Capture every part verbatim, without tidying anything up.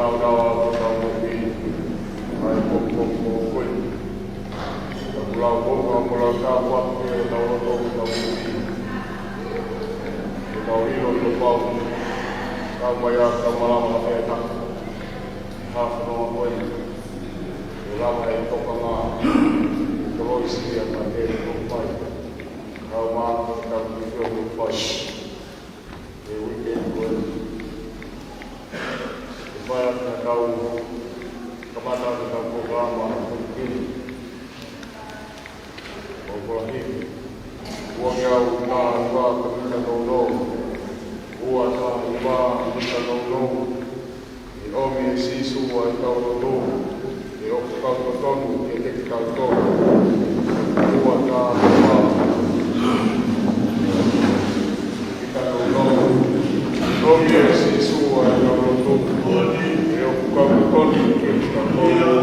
Naʻa ʻoku tau moʻui ʻa e pongipongi ko eni. Ka kuo lau ʻo ka mo lau tāpuaki ki hotau loto mo hotau moʻui. Ke tau ʻilo ʻilo pau. Kau mai ʻa e kau malanga ʻa e taki. Haʻu fononga ko eni. ʻE lava e tokanga. Kolosi ʻa e mate ko pai. Kau mai ʻa e kau ki o ko pai. ʻE weekend ko eni. ʻE fai atu ʻa e kau kamata ʻa e kau polokalama ko eni. ʻO ko la hiki. Ua ngeau taha ua kamata nounou. Ua taha ua kamata nounou. ʻE ʻomi ʻe Sīsū ʻa e kau lotu. ʻE ʻoku kau totonu kiate kitautolu. Ua taha ua. Kita kau lotu. ʻOmi ʻe Sīsū ʻa e kau lotu. ʻE ʻoku kau totonu kiate kitautolu.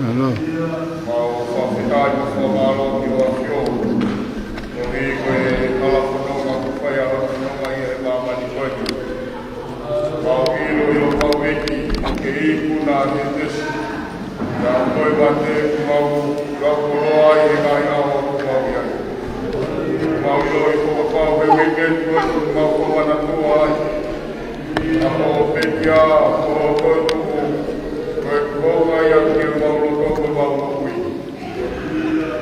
Mālō. Mau fakafetaʻi mo fakamālō ki hoʻo ʻAfio. Koeʻuhi ko e hala fononga kuo fai ʻa e hala fononga ʻi he māmani ko eni. Mau ʻilo ʻilo pau ʻEiki, ke ikuna he tesi. Pea ko e mate kuo mau lau koloa ʻi he ngaahi ʻaho kuo mau ʻi ai. Mau ʻilo ʻi hoʻo pau he weekend ko eni kuo mau fakamanatua ai. ʻA hoʻo pekia, ʻa hoʻo toetuʻu, ko e kuonga ia ke mau loto ko mau moʻui.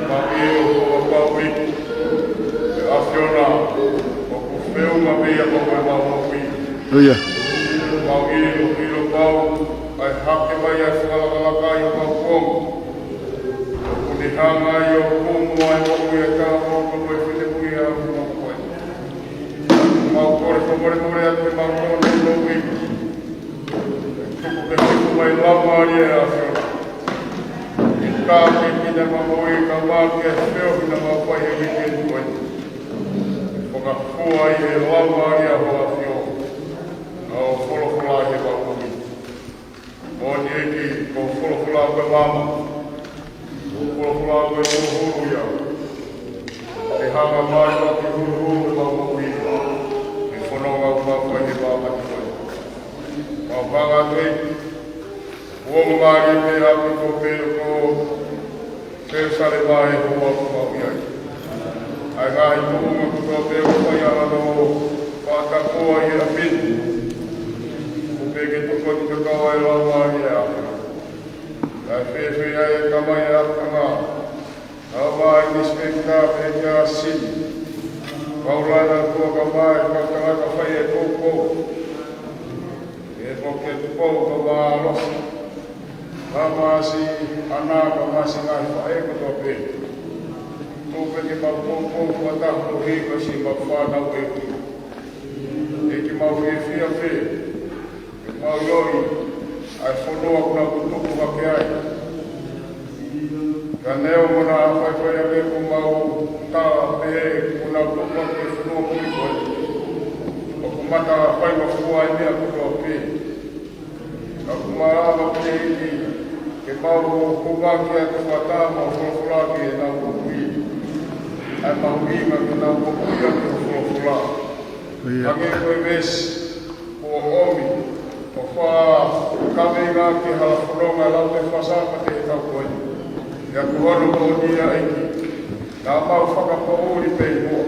Mau ʻilo ʻo pau ʻEiki, ʻe ʻAfiona, ʻoku feʻunga pē ia ko e mau moʻui. ʻIo. Mau ʻilo, ʻilo pau, ʻa e hake mai ʻa e fakalakalaka ʻi homau kuonga. ʻOku ne hanga ʻo kumu ʻa e moʻui ʻa e tangata ko e finemui ʻa e ʻOtua ko e. Mau kole fakamolemole atu ʻemau tō nei ʻEiki. Tuku ke hoko mai Laumālie ʻa e ʻAfiona. ʻI he tāpuekina ʻemau moʻui kae ʻumaʻā e feohi naʻa mau fai he weekend ko eni. Fakafua ʻi he Laumālie ʻa hoʻo ʻAfio. Ka mama, ʻoku folofola ko e huluhulu ia. ʻE hanga mai ʻo ke huluhulu ʻemau moʻui. ʻE fononga ʻoku mau fai he mama ki koe. Mau hanga atu ʻEiki, ʻoku mau mālie pē ʻaupito pē ʻo ko Selusalema ʻe hoa ʻoku mau ʻi ai. ʻA e ngaahi moʻunga kotoa pē ʻoku fai ʻa hono fakatapu ʻi he ʻapi ni. ʻOku pehē ke tokoni kakato ʻa e Laumālie ʻa e ʻAfiona. Kae fēfē ai e tamai ʻa e ʻapiako, ʻa e inspector pea mo e sini. Kau lana ko ka mai, kau tangata fai e poupou. ʻE ko ke tupou ka mālohi. Ka māsi ana ka māsi ngaahi faʻē kotoa pē. Tuku pē ke mau poupou fakataha koeʻuhi ko siʻemau fānau ʻEiki. ʻEiki mau fiefia pē. ʻEmau ʻiloʻi ʻa e fonua ʻoku nau tutuku hake ai. Ka neongo naʻa faifai ake ʻoku mau tala pehē ʻoku nau tutuku hake he fonua muli ko ē. ʻOku mata faingofua e meʻa kotoa pē. Ka ʻoku malava pē ʻEiki ke mau hūfaki atu fakataha mo folofola ki heʻenau moʻui. ʻA e mahuʻinga ke nau moʻui ʻaki hoʻo folofola. ʻIo. Hangē ko e veesi kuo ʻomi, ʻo fakakaveinga ki he hala fononga lau te fasa ka te he tau ko ē. ʻIa ko hono moʻoni ia ʻEiki, naʻa mau fakapoʻuli pē ʻi muʻa.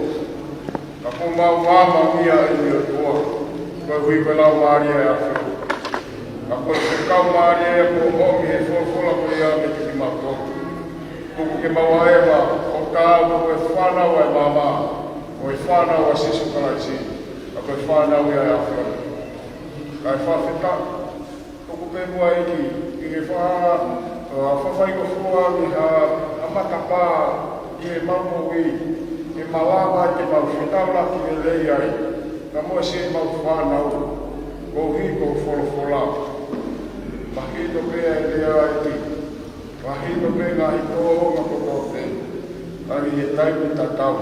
Ka kuo mau māmāmia ʻEiki ʻOtua, koeʻuhi ko e Laumālie ʻa e ʻAfiona. Ka ko e fekau mālie ia kuo ʻomi he folofola ko ia meiate kimautolu. Tuku ke mau ʻaʻeva ʻo taau ko e fānau ʻa e maama, ko e fānau ʻa Sīsū Kalaisi, ka ko e fānau ia ʻa e ʻAfiona. Kae fakafetaʻi, tuku pē muʻa ʻEiki, ke ke fa-, ʻa, fakafaingofua ʻaki ha, ha matapā ʻi heʻemau moʻui, ke malava ai ke mau fetaulaki lelei ai, ka mo siʻemau fānau, koeʻuhi ko hoʻo folofola. Mahino pē ʻa e lea ʻEiki, mahino pē ngaahi tōʻonga kotoa pē, ʻa ia he taimi tatau.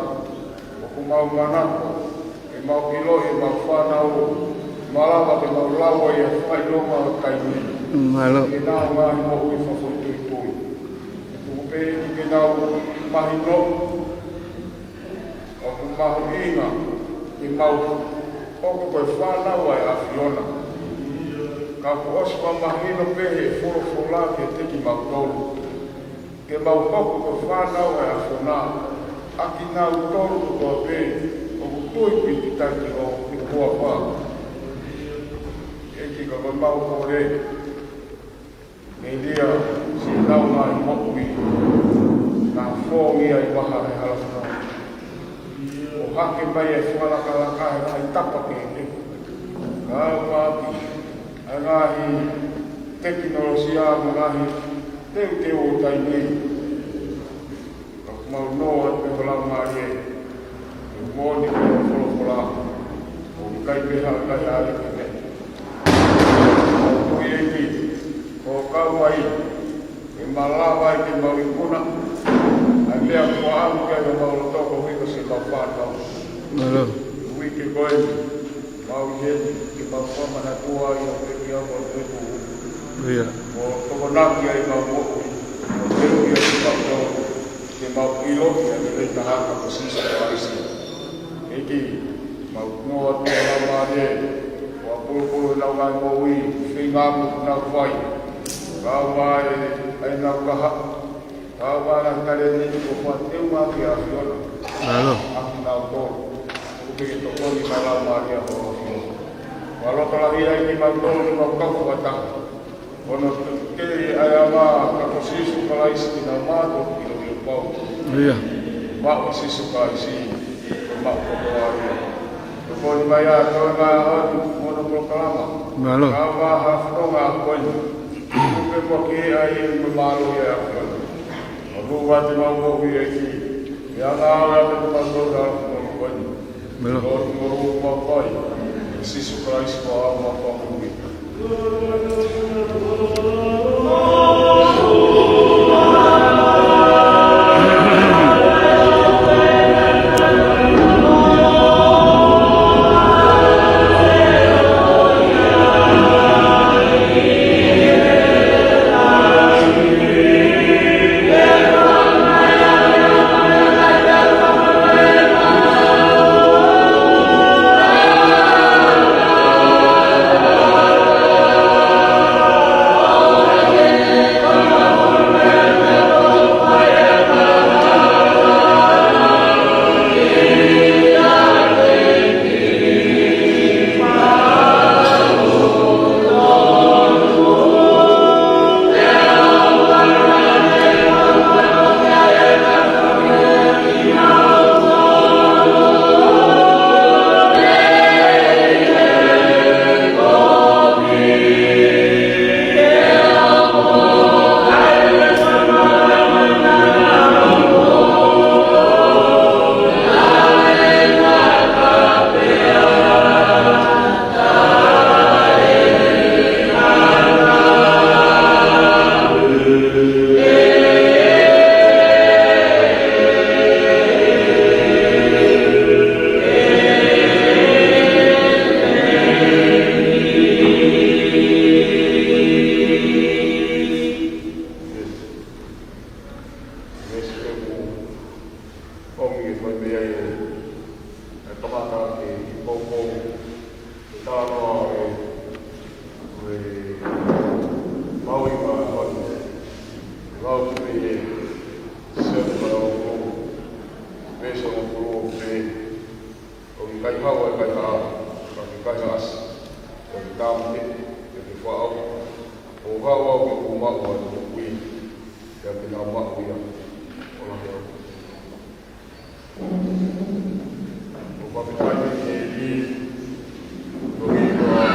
ʻOku mau manako ke mau ʻiloʻi ʻemau fānau, malava ke mau lau ai ʻa e fakaʻilonga ʻo e taimi ni. Mālō. Ke nau ngaahi moʻui fakafoʻituitui. Tuku pē ʻEiki ke nau mahino, ʻoku mahuʻinga ke mau hoko ko e fānau ʻa e ʻAfiona. Ka kuo ʻosi fakamahino pē he folofola kiate kimautolu ke mau hoko ko e fānau ʻa e ʻAfiona, ʻa kinautolu kotoa pē ʻoku tui pīkitai ki ho huafa. ʻEiki, ka ko ʻemau kole, melia siʻenau ngaahi moʻui, naʻa fōngia ʻi he vaha ʻo e hala fononga. ʻO hake mai e fakalakalaka he ngaahi tapa kehekehe. Ka ʻoku ʻi ai ʻa e ngaahi tekinolosia mo e ngaahi teuteu ʻo e taimi ni. Ka ʻoku mau noa atu pē ho Laumālie, ʻoku moʻoni pē hoʻo folofola, ʻoku ʻikai pē ha, ʻikai ha ʻikai pē. Ko e ʻEiki, ʻoku kau ai, ke malava ai ke mau ikuna ʻa e meʻa kuo ʻamu ki ai homau loto koeʻuhi ko siʻemau fānau. Mālō. Uike ko eni, mau ʻi heni ke mau fakamanatua ai ʻa e pekia mo e peku. ʻIo. ʻO tokonaki ai ʻemau moʻui, ʻo teuʻi ai kimautolu ke mau ʻiloʻi ʻa e lelei taha ko Sīsū Kalaisi. ʻEiki, mau noa atu ho Laumālie, ʻo fakapulupulu ʻenau ngaahi moʻui, feinga ʻoku nau fai. Kau mai ʻenau kahaʻu, kau mai ʻenau talēniti kuo fakateunga ki he ʻAfiona. Mālō. ʻA kinautolu. ʻOku pehē ke tokoni mai Laumālie ʻa ho ʻAfio. Mau loto lahi ai kimautolu ke mau kau fakataha. Ko hono tui ʻa e ʻAmai, ka ko Sīsū Kalaisi ke nau mātuʻaki ʻiloʻi ʻo pau. ʻIo. Maʻu ʻa Sīsū Kalaisi, ko e maʻu kotoa ia. Tokoni mai ʻa e toenga atu mo hono polokalama. Mālō. Ka ʻoku ʻi ai ha fononga ko eni. Tuku pē ke ʻai mo e mālō ia ʻa e ʻAfiona. Mau lua te mau moʻui ʻEiki. Ia ngā ala te mau tō ʻa e fononga ko eni. Mālō. Ko e ʻuhinga ʻoku mau fai. Sīsū Kalaisi ko homau Fakamoʻui. Tau te, te ke faʻo, ʻo haʻu au ke u maʻu ʻa e moʻui, pea te nau maʻu ia ʻo lahi ʻaupito. ʻOku fakafetaʻi ki he ʻEiki, koeʻuhi ko e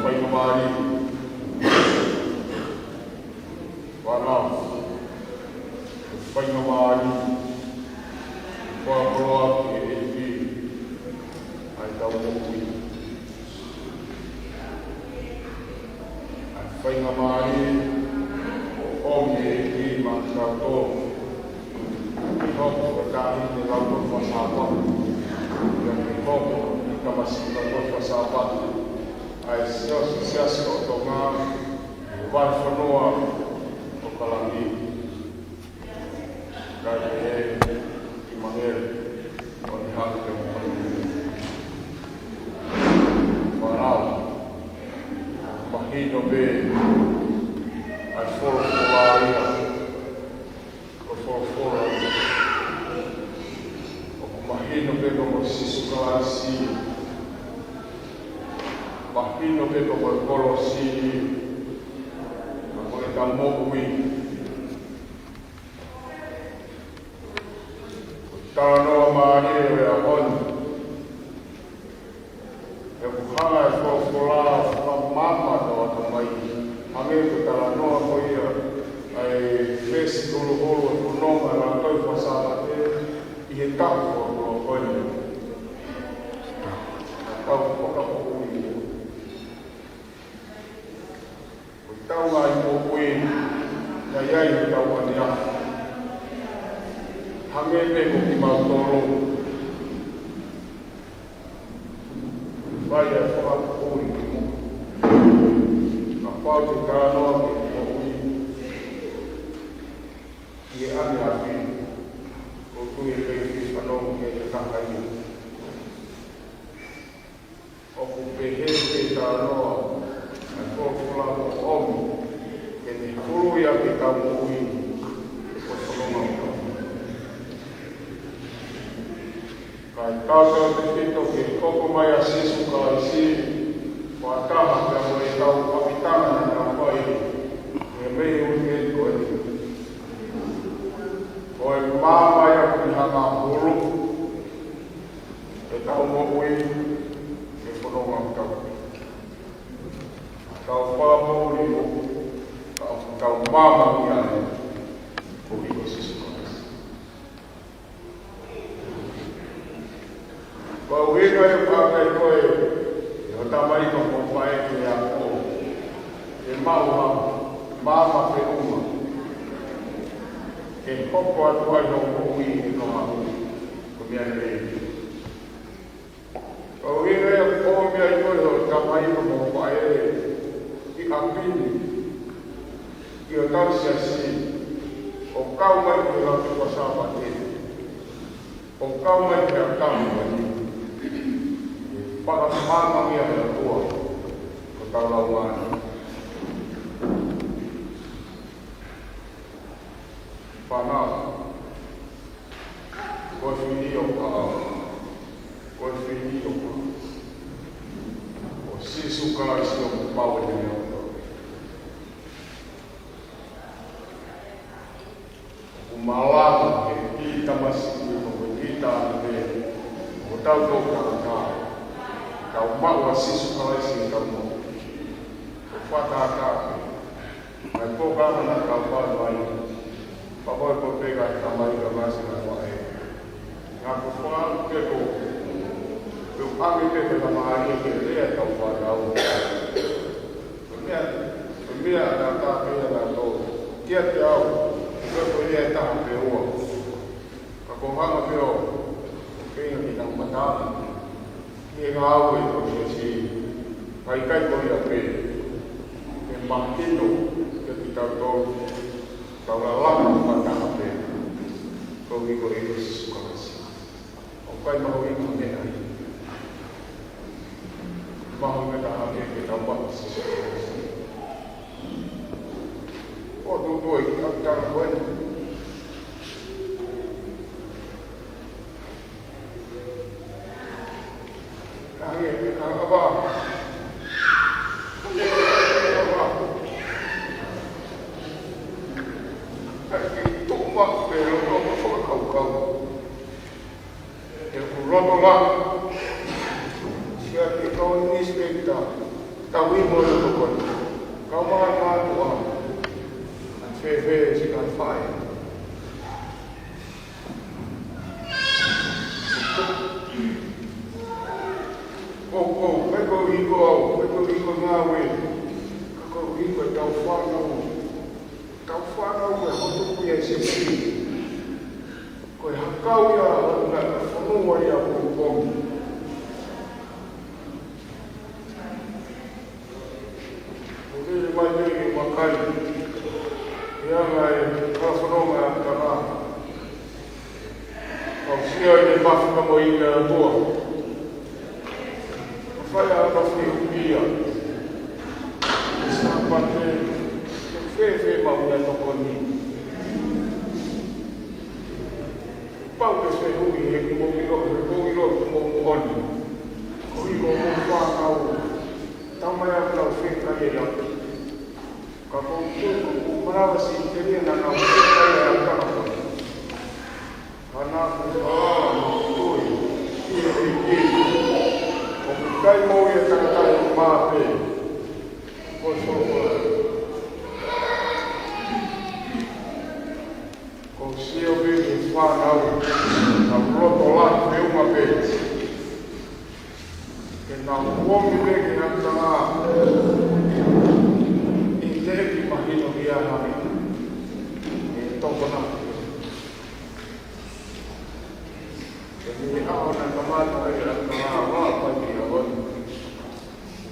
faingamālie. Fānau, ko e faingamālie ke fakakoloa ki he ʻEiki ʻa ʻetau moʻui. ʻA e faingamālie ʻoku ʻomi ʻe he ʻEiki maʻatautolu ke hoko ko e taʻahine lautohi faka-Sāpate, pea ke hoko ko e tamasiʻi lautohi faka-Sāpate ʻa e Siasi, Siasi ʻo Tonga, ʻi he vahefonua ʻo Kalani. Kae kehe, ʻi Mangere, ʻo ne haʻu ke mo kani. Fānau, mahino pē ʻa e folofola ia, ʻo folofola ia. ʻOku mahino pē ko Sīsū Kalaisi. Mahino pē ko e kolosi, ka ko ʻetau moʻui. Ko e talanoa mālie ʻo e ʻaho ni. ʻOku hanga ʻe he folofola ʻo fakamaama ʻetau ʻatamai. Hangē ko e talanoa ko ia ʻa e veesi huluhulu ʻo e fononga lautohi faka-Sāpate ʻi he taʻu fakakoloa ko eni. Tau fakamoʻui. Ko ʻetau ngaahi moʻui, naʻe ʻi ai ʻetau ʻaneafi. Hangē pē ko kimautolu. Fai ʻa e fakamoʻui ki muʻa. Kapau te talanoa ki he moʻui, ki he ʻaneafi, ʻoku ʻikai ke fanongo ki ai ha taha ia. ʻOku pehē pē talanoa ʻa e folofola ʻoku ʻomi ke ne huluʻi ʻaki ʻetau moʻui ʻo e fononga ʻo e ʻaho. Kae tautautefito ki he hoko mai ʻa Sīsū Kalaisi, fakataha pea mo ʻetau ʻapitanga naʻa tau fai he mei uike ko eni. Ko e maama ia ʻoku ne hanga ʻo huluʻi ʻetau moʻui, ʻetau fononga ʻo e ʻaho. Tau fakamoʻui mo, tau, tau maama ia, koeʻuhi ko Sīsū Kalaisi. Ko e ʻuhinga ia ʻoku ʻai ko ē ʻe hoʻo tamai mo hoʻo faʻē ki he ako, ke maʻu ha maama feʻunga ke hoko atu ai hoʻo moʻui he konga ʻaho ni, ko e meʻa lelei. Ko e ʻuhinga ia ʻoku ʻomi ai ko ē ʻe hoʻo tamai mo hoʻo faʻē ki ʻapi ni, ki hotau siasi, ʻo kau mai ki he lautohi faka-Sāpate, ʻo kau mai ki he ʻaho ni, ke fakamaama ʻe he ʻOtua hotau laumālie. Fānau, ko e fili ʻo Paula, ko e fili ʻo Paula, ko Sīsū Kalaisi ʻoku pau ʻene meʻa kotoa. ʻOku malava ke kiʻi tamasiʻi, ko e kiʻi taʻahine, ʻo tau tau tangata, tau maʻu ʻa Sīsū Kalaisi ʻi heʻetau moʻui. ʻOku fakatātā pē. Mai pō ka mana ka fai mai. Papa e pō pē ka tamai ka masi ka fai. Ngā ko fai pē ko. Pē ʻange pē pē ka mālie ke lea ka fai au. Ko e meʻa, ko e meʻa ka ka pē na tō. Kiate au. Ko e ko ia e taha pē ua. Ka ko hanga pē ʻo, ʻo feinga ke tau mataʻanga ki he ngāue ʻo e siasi, ka ʻikai ko ia pē, ke mahino kiate kitautolu, tau lalanga fakataha pē, koeʻuhi ko Sīsū Kalaisi. ʻOku ʻikai mahuʻinga meʻa ia. Mahuʻinga taha pē ke tau maʻu ʻa Sīsū Kalaisi. ʻO tuʻu ʻi he ʻapitanga ko eni. Ka hangē, ka hangē. Mo e tokoni. Kau mātuʻa. Fēfē siʻi kakai fai. Ko, ko, ʻikai ko e ʻuhi ko au, ʻikai ko e ʻuhi ko e ngāue. Ka ko e ʻuhi ko ʻetau fānau. ʻEtau fānau ko e hotuku ia ʻe Sīsū. Ko e hakau ia ʻo e fonua ia ʻoku pongipongi. ʻO lele mai pē ke makai. ʻI he anga e kalafononga ʻa e ʻApitangi. Kau sio ʻi he mafu ka mo ʻi he ʻOtua. Ka fai ʻa e mafu ʻi he ʻuhi ia. Sāpate, fēfē maʻu ʻa e tokoni. Pau ke fehuʻi he ʻoku mou ʻilo, he ʻoku mou ʻilo ʻoku mou moʻoni. Ko e ʻuhi ko hoʻomou fānau. Tau mai ʻo nau fēfē ia. Ka ko e ʻuhi ko e malava siʻi telia naʻa nau fēfē ia ʻa e tangata. Ka naʻa ku malava mo tui ki he ʻEiki. ʻOku ʻikai moʻui ʻa e tangata ʻi he mā pē. Ko e solo. Ko e sio pē ki he fānau, nau loto lahi feʻunga pē. Ke nau omi pē ki he ʻApitangi. ʻI he teʻeki mahino ki ai ha meʻa. ʻE tokona. Ke ne ʻaho naʻe kamata ai ʻa e ʻApitangi, ʻo aʻu ki he ʻaho ni.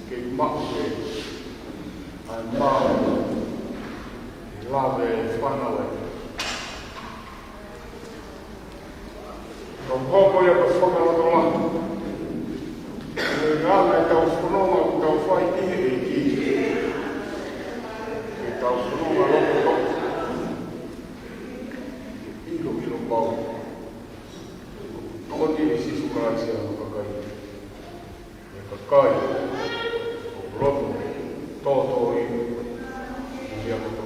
Ke maʻu pē ʻa e maʻu. Lave fānau ai. Kau hoko ia ko e fakalotolahi. Ko e ngaahi ʻetau fononga ʻoku tau fai ʻi he ʻEiki. Ke tau fononga lotoloto. ʻIloʻilo pau. Tokoni ʻe Sīsū Kalaisi ʻa hono kakai. ʻE kakai, ʻoku loto, tōtōivi, ʻi he ako tō.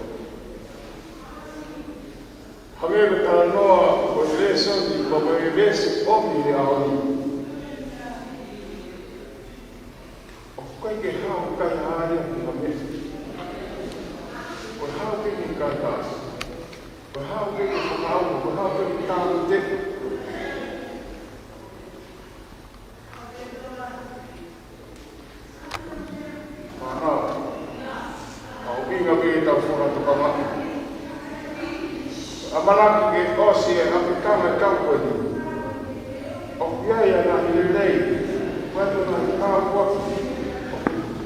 Hangē ko e talanoa, ko e lēsoni, ko e veesi ʻomi he ʻaho ni. ʻOku ʻikai ke hau kai haria ki ha meʻa. Ko e hau ke ni kai tasi. Ko e hau ke ni fakaʻau, ko e hau ke ni tāmate. Fānau, mahuʻinga pē ʻetau fakatokangaʻi. ʻAmanaki ke ʻosi e ʻapitanga ʻetau ko eni. ʻOku ʻi ai ʻa e ngaahi lelei, ʻoku ʻi ai ʻa e ngaahi tāpuaki,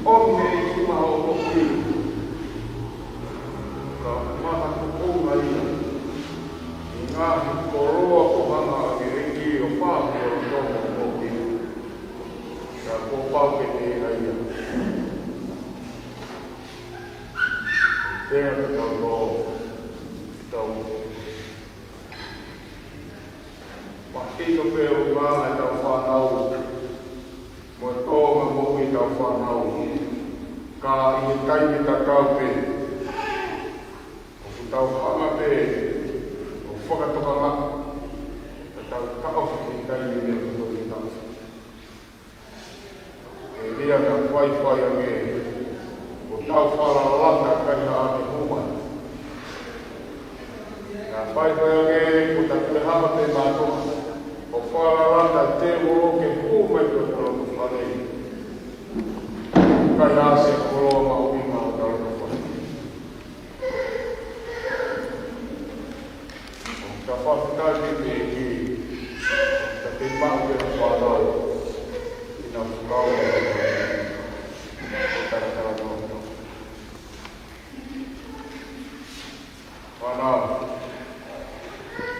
ʻoku ne i maʻu ʻo moʻui. Ka mata kukunga ia. ʻI he ngaahi koloa ko hanga ʻe he ʻEiki ʻo pāki ʻo tō mo moʻui. Ka kuo pau ke ne ʻai ia. Pea te tau lō, tau. Mahino pē ʻoku ngata ʻetau fānau. Mo e tōʻonga moʻui ʻetau fānau. Ka ʻi he taimi tatau pē. ʻOku tau hanga pē ʻo fakatokangaʻi, ka tau taʻofi ʻi he taimi ni ʻoku tau taʻofi. ʻE lea naʻa faifai ange, ʻoku tau falalata kai haʻane hū mai. Naʻa faifai ange, ʻoku tau toe hanga pē mātuʻa, ʻo falalata tēvolo ke hū mai ki hotau loto fale. Kai haʻase koloa mahuʻinga ʻo hotau loto fale. ʻOku tau fakafetaʻi ki he ʻEiki, ʻoku tau kei maʻu pē ha fānau, ʻi he fekau, ʻo talatala noa. Fānau,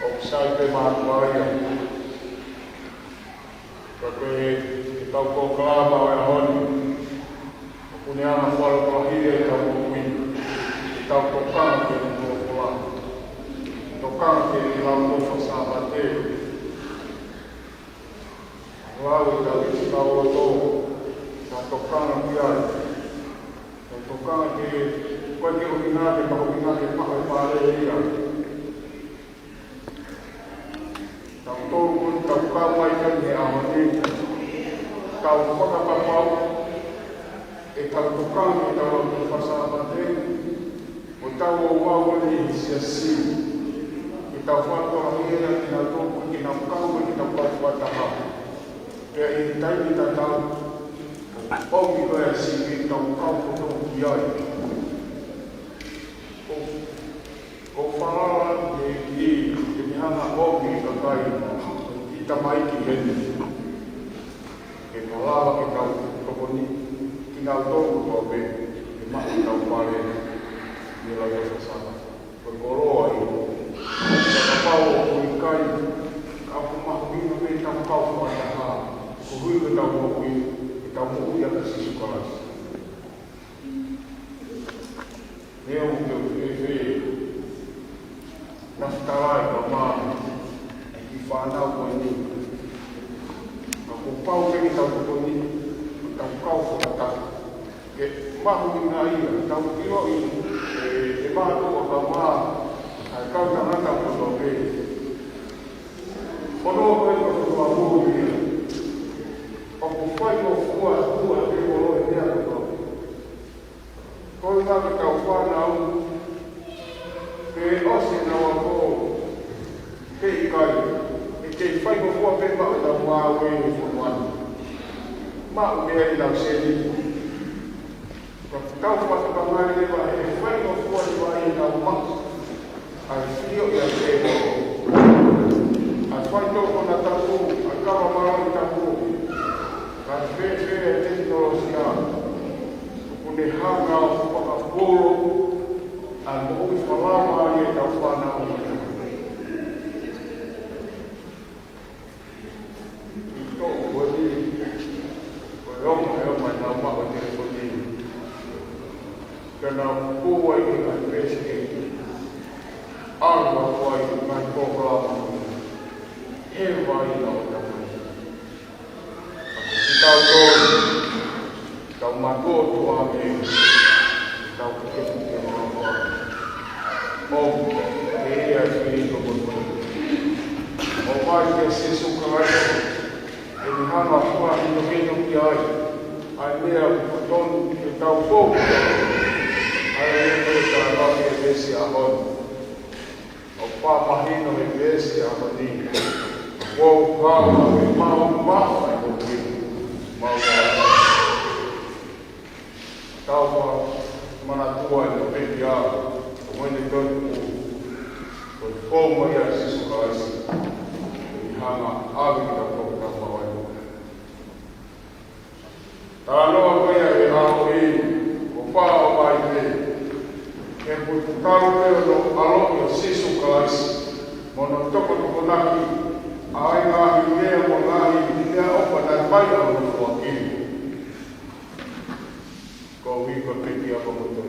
ʻoku sai pē mātuʻa ia. Ka ko e, ʻetau polokalama ʻo e ʻaho ni. ʻOku ne hanga ʻo fakalotolahi ʻetau moʻui. ʻEtau tokanga ki he folofola. Tokanga ki he lautohi Sāpate. Lau ʻetau ʻi he kau loto. Tau tokanga ki ai. Tau tokanga ki he, ʻoku ʻikai ke ʻuhinga ke mahuʻinga ke maʻu e fale ia. Tautolu ʻoku tau kau mai ki he ʻaho ni, tau fakapapau, ʻe Tau tokanga ki heʻetau lau Tohi Fakasāpate, ʻo tau ō ʻo ʻalu ʻi he siasi. Ke tau fakatokanga ki he ʻa kinautolu ʻoku ʻikai ke nau kau, ʻikai ke nau kau fakataha. Pea ʻi he taimi tatau, ʻoku ʻomi ko e siasi ke tau kau kotoa ki ai. ʻO ʻOku ou falala ki he ʻEiki ke ne hanga ʻo ʻomi e kakai ʻi tamaiki heni. Ke malava ke tau tokoni kinautolu kotoa pē ke maʻu ʻetau pale mei he lau Tohi Fakasāpate. Ko e koloa ia. Kapau ʻoku ʻikai, ka ʻoku mahuʻinga pē ʻetau kau fakataha. Koeʻuhi ko ʻetau moʻui, ʻetau moʻui ʻia Sīsū Kalaisi. Neongo ʻoku fēfē ʻa e fetalai ʻa e ʻOtua ki he fānau ko eni, ka kuo pau ke tau tokoni, tau kau fakataha. Ke mahuʻinga ia, tau ʻiloʻi, ʻe, ʻe mātuʻa kae ʻumaʻā ʻa e kau tangata kotoa pē. Ono ko e kotoa mō ia. ʻOku faingofua ʻa e koloa ʻi he meʻa kotoa. Ko e ngaahi tau fānau, pe ʻosi ʻenau ako, pe ʻikai, ʻe kei faingofua pē maʻu ʻenau ngāue ʻi he fonua ni. Maʻu pē ʻenau sēniti. Ka tau fakatokangaʻi leva he faingofua leva ʻenau maʻu ʻa e filioʻi ʻa e tēvolo. ʻA e faitoʻo konatapu, ʻa e kava mālohi tapu, kae fēfē e tekinolosia, ʻoku ne hanga ʻo fakapōloʻi ʻa e moʻui falala ʻi heʻetau fānau. ʻI he toʻu ko eni, ko e ongo he ongo ʻenau maʻu e telefoni. Ka nau kū ai ki he ngaahi peesi kehekehe. ʻAlu atu ai ki he ngaahi polokalama. He vai na o tamai. Ka ko kitautolu, tau mātuʻa atu ʻa e, tau pukepuke ʻa e ʻOtua. ʻO, ʻe ia ʻe fili ko koe. ʻO mai kia Sīsū Kalaisi, ʻe ne hanga ʻo fakahinohino ki ai ʻa e meʻa ʻoku totonu ke tau fou ki ai. ʻA ia ʻoku tau ʻi he veesi ʻaho ni. ʻOku fakamahino he veesi ʻaho ni. Kuo u kau ʻi he maʻu maʻu ʻa e moʻui. Maʻu maʻu. Tau fakamanatua ʻi he pekia, ko e moʻoni toetuʻu, ko e fou mai ʻa Sīsū Kalaisi, ʻe ne hanga ʻo ʻave kitautolu ki he maʻu ai. Talanoa ko ia ʻe he ʻaloʻi, ʻoku faʻa ʻomai pē, he ʻoku talu pē hono ʻaloʻi ʻo Sīsū Kalaisi, mo hono tokotokonaki ʻa e ngaahi meʻa mo e ngaahi meʻaʻofa naʻe fai ʻi hono foaki. Ko e uike ko ē ki a komoto.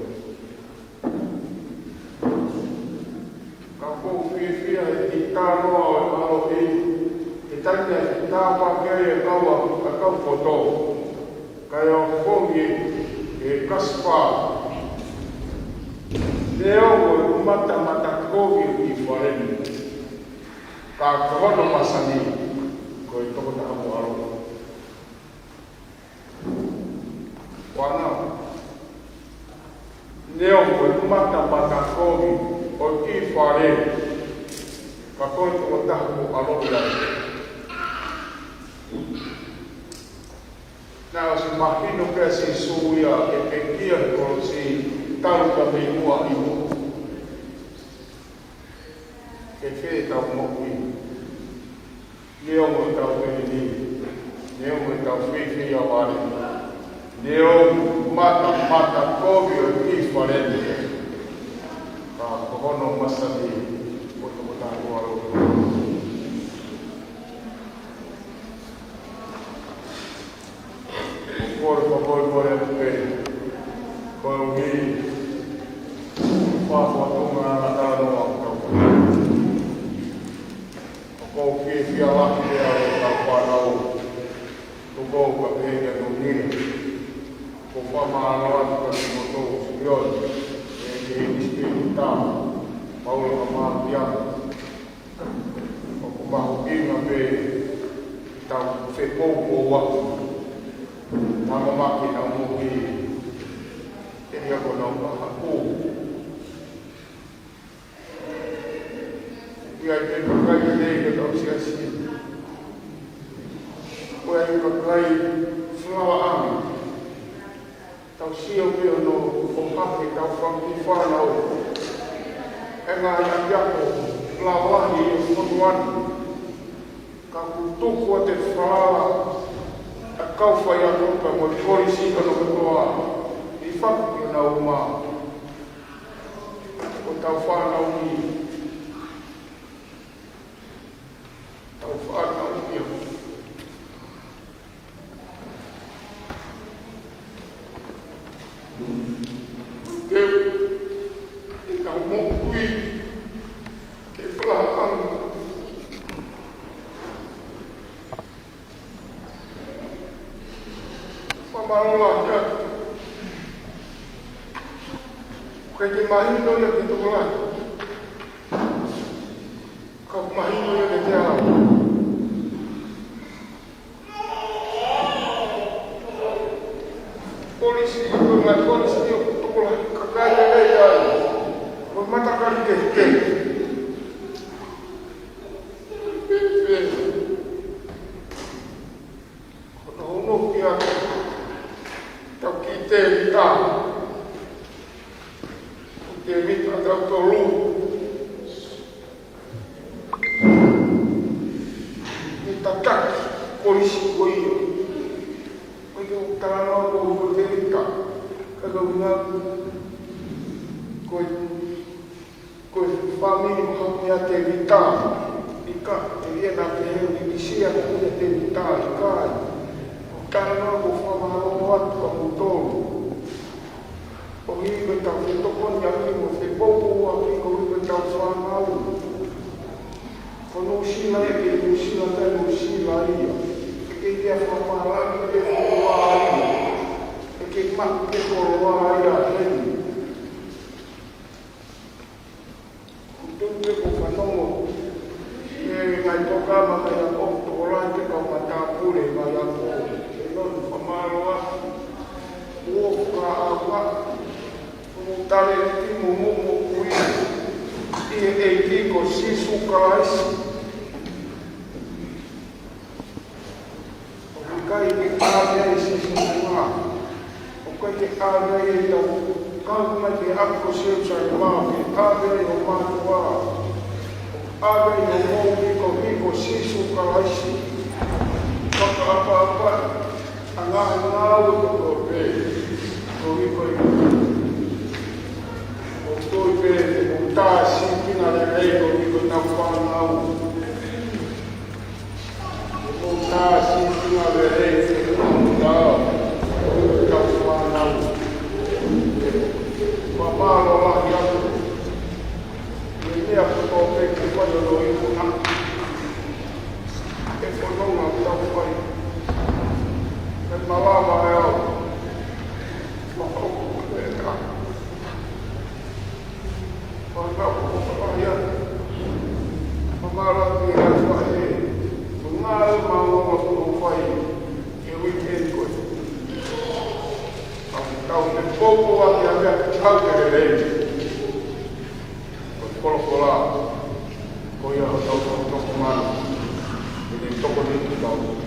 Ka ʻoku ou fiefia he kiʻi talanoa ʻo e ʻaloʻi, he taimi naʻe tāpuaki ai e kau ʻa, ʻa e kau poto. Kae ʻofongi ʻe Kasipa. Neongo ʻeku matamata kovi ʻi fale ni. Ka ko hono masani, ko e tokotaha mo ʻaloʻi. Fānau. Neongo ʻeku matamata kovi ʻo ʻi fale, ka ko e tokotaha ʻoku ou ʻaloʻi ai. Naʻe ʻosi mahino pē ʻa Sīsū ia ʻi he pekia he kolosi talu pē mei muʻa ʻi muʻa. Ke fē ʻetau moʻui. Neongo ʻetau fēfē, neongo ʻetau fēfē ʻi vale. Neongo matamata kovi ʻo ʻi fale ni. Ka ko hono masani, ko e tokotaha ʻoku ou ʻaloʻi. Ko e kole, ko e kole, kole atu pē. Koeʻuhi, fakafotunga ʻa e talanoa ʻoku tau fai. ʻOku ou fiefia lahi pē au ʻi he kau fānau. Tuku ka pehē kia Nunila. ʻOku ou fakamālō atu kia kimoutolu, Simeone, ʻEiki, Sipiritu Tapu, Paula, ka mālō ki a ʻOku mahuʻinga pē ʻetau fepoupou atu. Naʻa mo maki naʻa mo ki ʻIkai ke kakai lelei ke tau siasi. Ko e kakai falaʻanga. Tau sio pē ʻo ʻohake tau fanga kiʻi fānau. ʻE ngaahi ʻapiako lalahi ʻo e fonua ni. Ka kuo tuku ʻa e falala ʻa e kau faiako pea mo e kolisi kotoa ʻi he fakaʻamu ʻo e ʻaho ni. Ko ʻetau fānau ni. Tau fānau ia. Te u, te tau moʻui, te falaʻanga. Fakamālō lahi atu. ʻOku ʻikai ke mahino ia ki he tokolahi. Ka ʻoku mahino ia kiate au. Kolisi, ko e ngaahi kolisi ʻoku tokolahi kakai lelei ai. Ko e matakali kehekehe. Pehē. Ko hono ʻuhinga ki ai, tau kiʻi tēvita. Tēvita tautolu. Mei he tataki kolisi ko ia. Ko ia ʻoku talanoa ko e tēvita. Ka ko e ʻuhinga ko e Ko e fāmili ko ia ʻa Tēvita, ʻikai, ʻe ʻi ai nā pehē ʻoku ʻi ai ʻa Tēvita, ʻikai. ʻOku ou talanoa ʻoku ou fakamālō atu kiate kimoutolu. ʻOku ʻi ai ʻetau fetokoniʻaki mo e fepoupouaki koeʻuhi ko ʻetau fānau. Ko Nuʻusila ē, ko Nuʻusila ē, Nuʻusila ia. ʻE ʻikai ke fakapālangi pē koloa ia. ʻE ʻikai maʻu pē koloa ia heni. Kuo u tuʻu pē ʻo fanongo ki he ngaahi polokalama ʻa e ako, tokolahi pē kau matāpule ʻa e ako. ʻE lon fakamālō atu. Kuo ka awa. Kuo u tali ki mumu mo kui. ʻI he ʻEiki ko Sīsū Kalaisi. ʻOku ʻikai ke ʻave ai Sīsū Kalaisi. ʻOku ʻikai ke ʻave ai ʻetau kau mai ki he ʻapi ko Selusalema, ke ʻave ai ho mātuʻa. ʻOku ʻave ai hoʻo moʻui koeʻuhi ko Sīsū Kalaisi. Fakaʻapaʻapa, ʻa e ngaahi ngāue kotoa pē. Koeʻuhi ko e, ʻoku ou tui pē, ʻoku tā sīpinga lelei koeʻuhi ko ʻetau fānau. ʻOku tā sīpinga lelei, ʻoku tā, ʻoku tā fānau. Fakamālō lahi atu. ʻI he meʻa kotoa pē ke fai ʻo loi kuna. ʻE fononga ʻetau fai. ʻE malava ʻe au. Mahalo ko e ka. Mahalo ko e ka ia. Mahalo ko e ka fai. Ko e ngāue maʻongoʻonga kuo fai. Ki he weekend ko ē. Tau te popo ake ake tau te lelei. Ko e folofola, ko ia ʻoku tau tokoni mai, ʻe ne tokoni kiate kitautolu.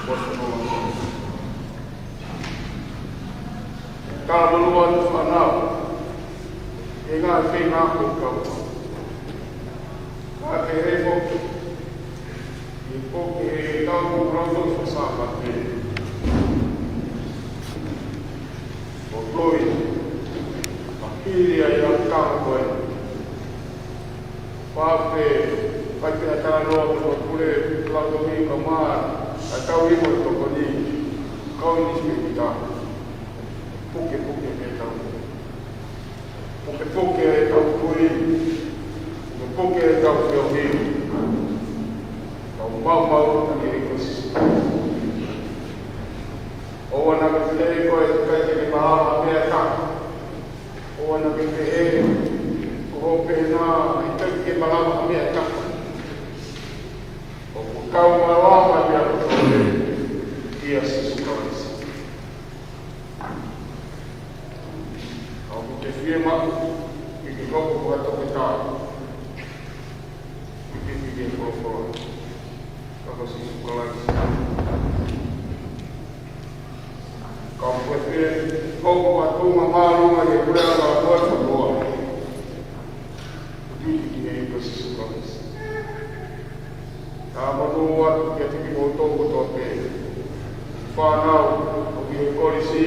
Ko e folofola. Ka malava ʻa e fānau, ʻi he ngaahi feinga ko e kau. Ka pehē foki, ʻi he poki he kau ko e lau tau fakaSāpate. ʻO loi, ʻa e pili ʻa e ʻalu tau ko ē. Pea pē, ʻikai pē ha talanoa mo e pule, lau tau ʻi kamā, ʻa e tau ʻi mo e tokoni, kau ʻi ni sipekita. Pukepuke pē tau. Pukepuke ʻetau kui, pukepuke ʻetau feohi, tau maumau ʻa e ʻEiki ko Sīsū. ʻOua naʻa ke pehē ko e ʻikai te ke malava ha meʻa ʻe taha. ʻOua naʻa ke pehē ko hoʻo pehē na ʻikai te ke malava ha meʻa ʻe taha. ʻOku tau malava ha meʻa kotoa pē ʻia Sīsū Kalaisi. ʻOku te fiemaʻu ke ke hoko ko ha toketā. Folofola, ka ko Sīsū Kalaisi. Ka ʻoku ʻi ai pē hoʻo fakaʻamu māʻolunga ʻi he puleʻanga ʻo e ʻOtua. Tuʻu ki he ʻEiki ko Sīsū Kalaisi. Ka mou ʻoatu kiate kimoutolu kotoa pē fānau ʻoku ʻi he kolisi,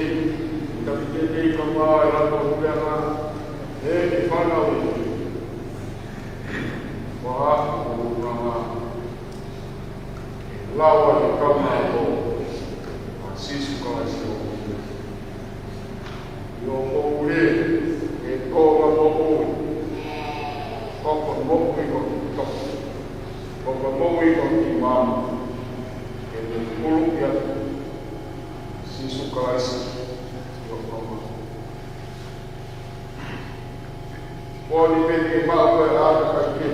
taki teitei ka mā e lalo puleʻanga, ʻe fānau ē. Ko e hā hoʻo ʻulungaanga? ʻE lava ʻe he kaungā ako ʻa Sīsū Kalaisi ʻo ʻio mo ule e tō ma moʻui. Ko ko moʻui ko ki tō. Ko ko moʻui ko ki māmā. Ke ne pulu ia Sīsū Kalaisi ʻio kaungā ako. Ko ni pē ke maʻu ko e ʻātakai ke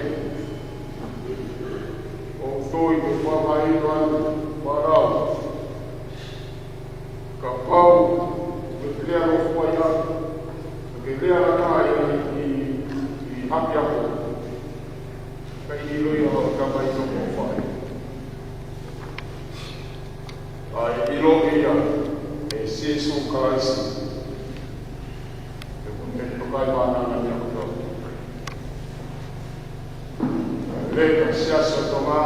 ʻo toi ke fakamahino ʻa e fānau. Kapau ʻoku ke lea ʻo fai atu, ʻoku ke lea ʻa e ʻi, ʻi, ʻi ʻapiako, ka ʻilo ia ʻo ka mai no mo fai. ʻA e ʻilo ia ʻe Sīsū Kalaisi. Ke kumi ke tokai mānanga ni ako tau. Leka siasi ʻo Tonga,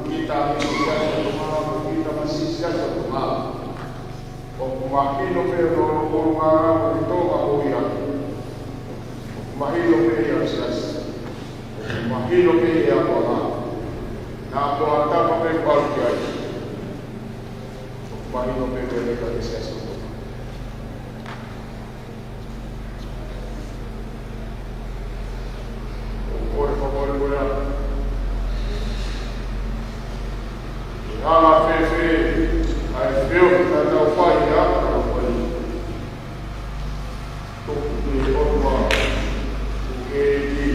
kita ni siasi ʻo Tonga, kita masi siasi ʻo Tonga. ʻOku mahino pē ʻo ʻulungaanga ʻo e Tonga ko ia. ʻOku mahino pē ia siasi. ʻOku mahino pē ia ko ha. Naʻa ko ha tapa pē palu ki ai. ʻOku mahino pē ko e leka ke siasi ʻo Tonga. ʻOku kole fakamolemole atu. ʻE hala fēfē ʻa e feohi ka tau fai ʻa ka tau fai. Tuku ki he ʻOtua, tuku ki he ʻEiki,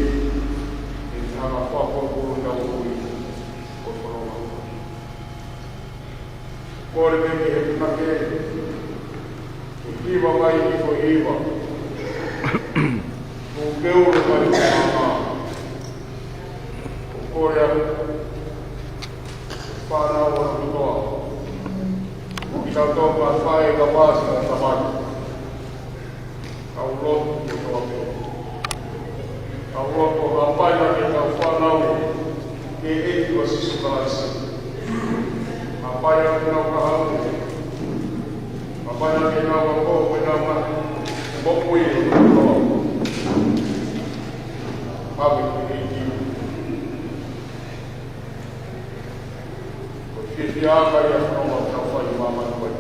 ke hala fakamolemole tau kui. Ko e fononga. Kole pē ki he punake, ke hiva mai ʻi ko hiva. Ko ke ule mai ko mama. Ko kole atu, fānau ʻa e ʻOtua. Ko kitautolu ka fai ka pasi ka tamai. Kau lotu ki he ʻOtua pē. Kau lotu ʻo hapai ʻa e kau fānau ki he ʻEiki ko Sīsū Kalaisi. Hapai ʻa e kau kahaʻu. Hapai ʻa e kau ako, ko e kau moʻui ʻo e ʻOtua. Hapai ki he ʻEiki. Ko e fiefia ʻa e ʻOtua ʻoku tau fai ʻi māmani ko ē.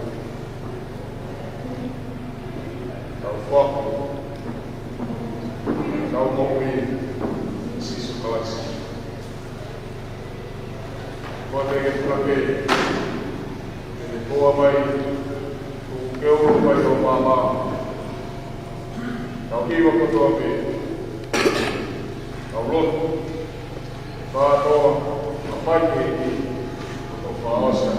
Tau fakaʻamu, tau moʻui, Sīsū Kalaisi. Ko e teke puna pē, ke ne koa mai, tuku ke ulu mai ʻo mama. Tau hiva kotoa pē, tau lotu. Kātoa, hapai ki he ʻEiki, ko e fakaʻosi.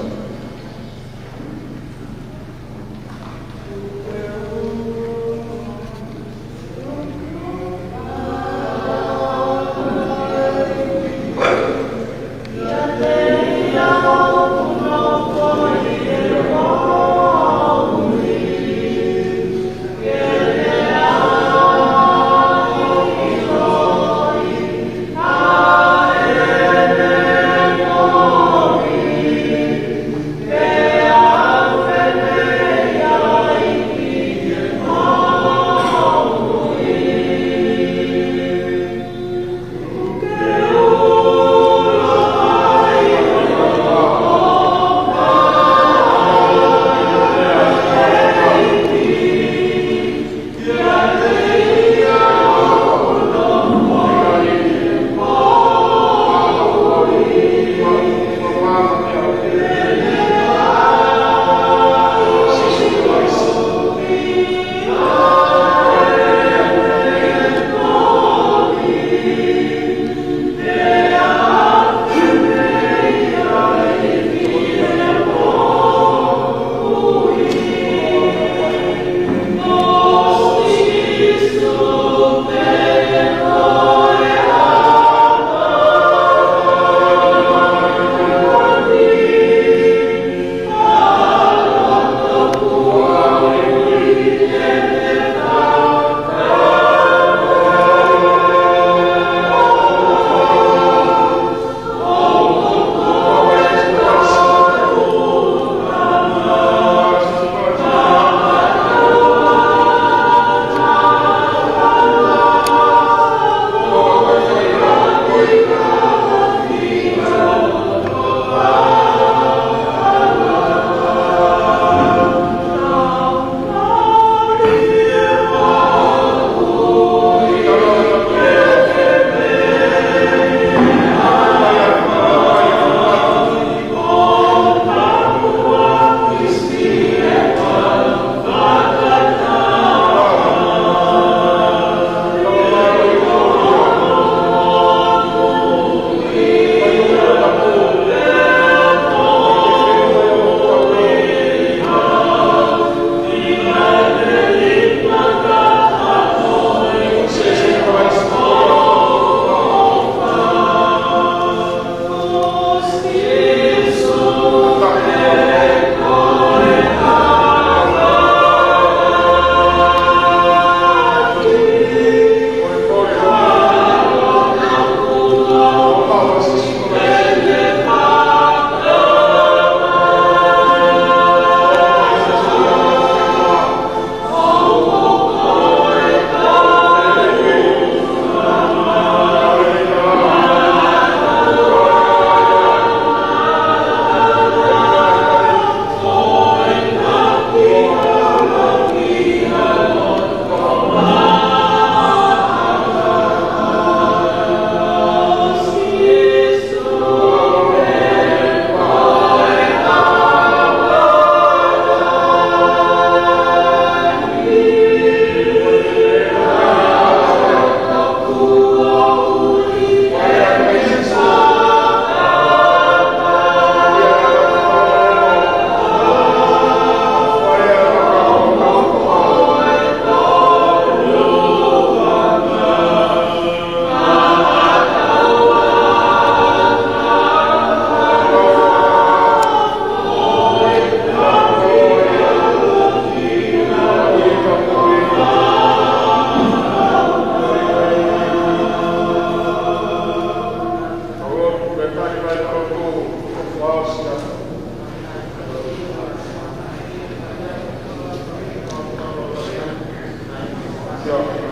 ʻOku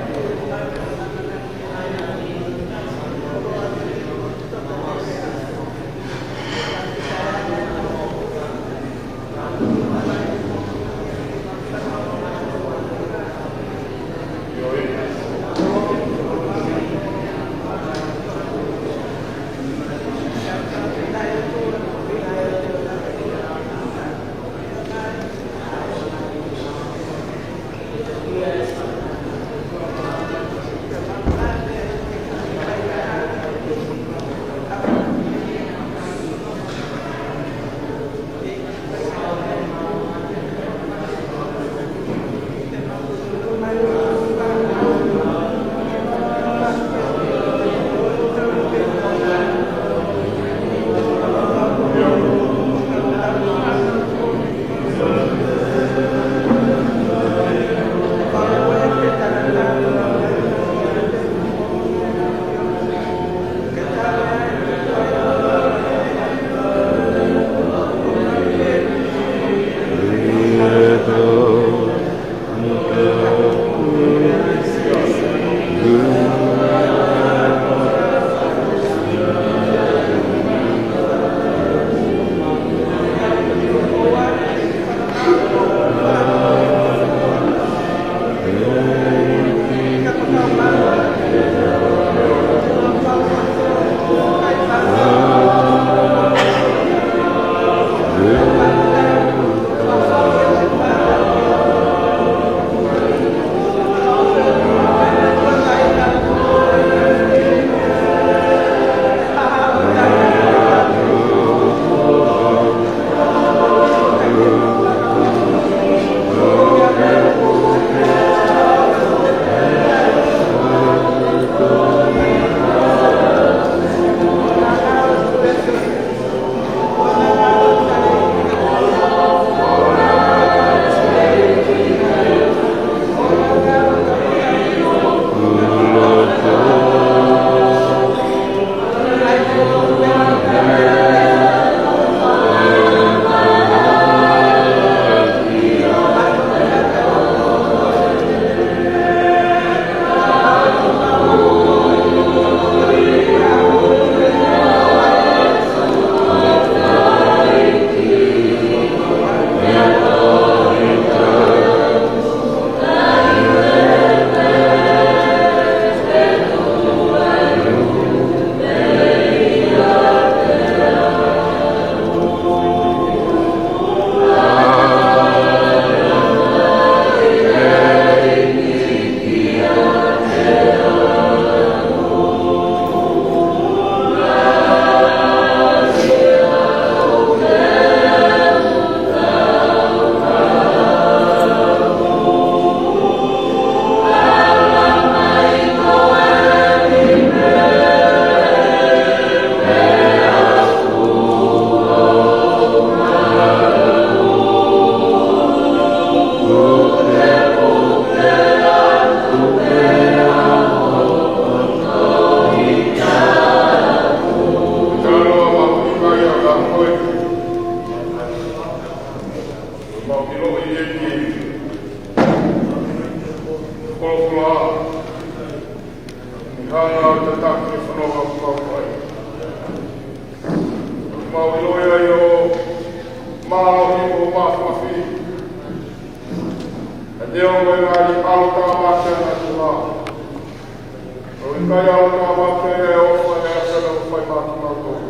ʻikai ʻalu ka mate e ʻofa ʻa e ʻAfiona ʻoku fai maʻa kimautolu.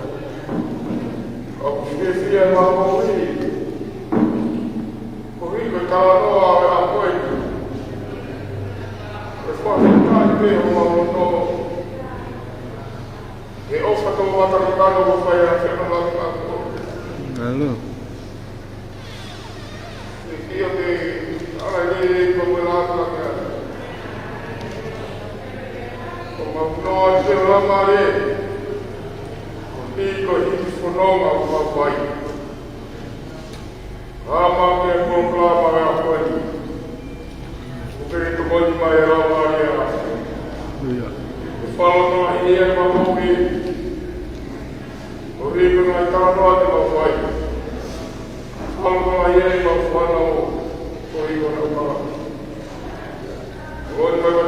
ʻOku fiefia ʻemau moʻui. Koeʻuhi ko e talanoa ʻo e ʻaho ko eni. ʻE fakafetaʻi pē homau loto. ʻE ʻofa tō mata kakano ʻoku fai ʻa e ʻAfiona maʻa kimautolu. Alo. ʻE kia te ala lelei ko e lātulaki atu. Ko mau noa te lama le. Ko hiko hiki fononga ʻo mau fai. Lama ke polokalama ʻa e ʻaho ko eni. ʻOku ke tokoni mai e lama le ʻa. ʻIo. ʻE falo noa i e ma moki. Ko hiko na i talanoa te mau fai. Falo noa i e ma fano. Ko hiko na uka. Ko hiko na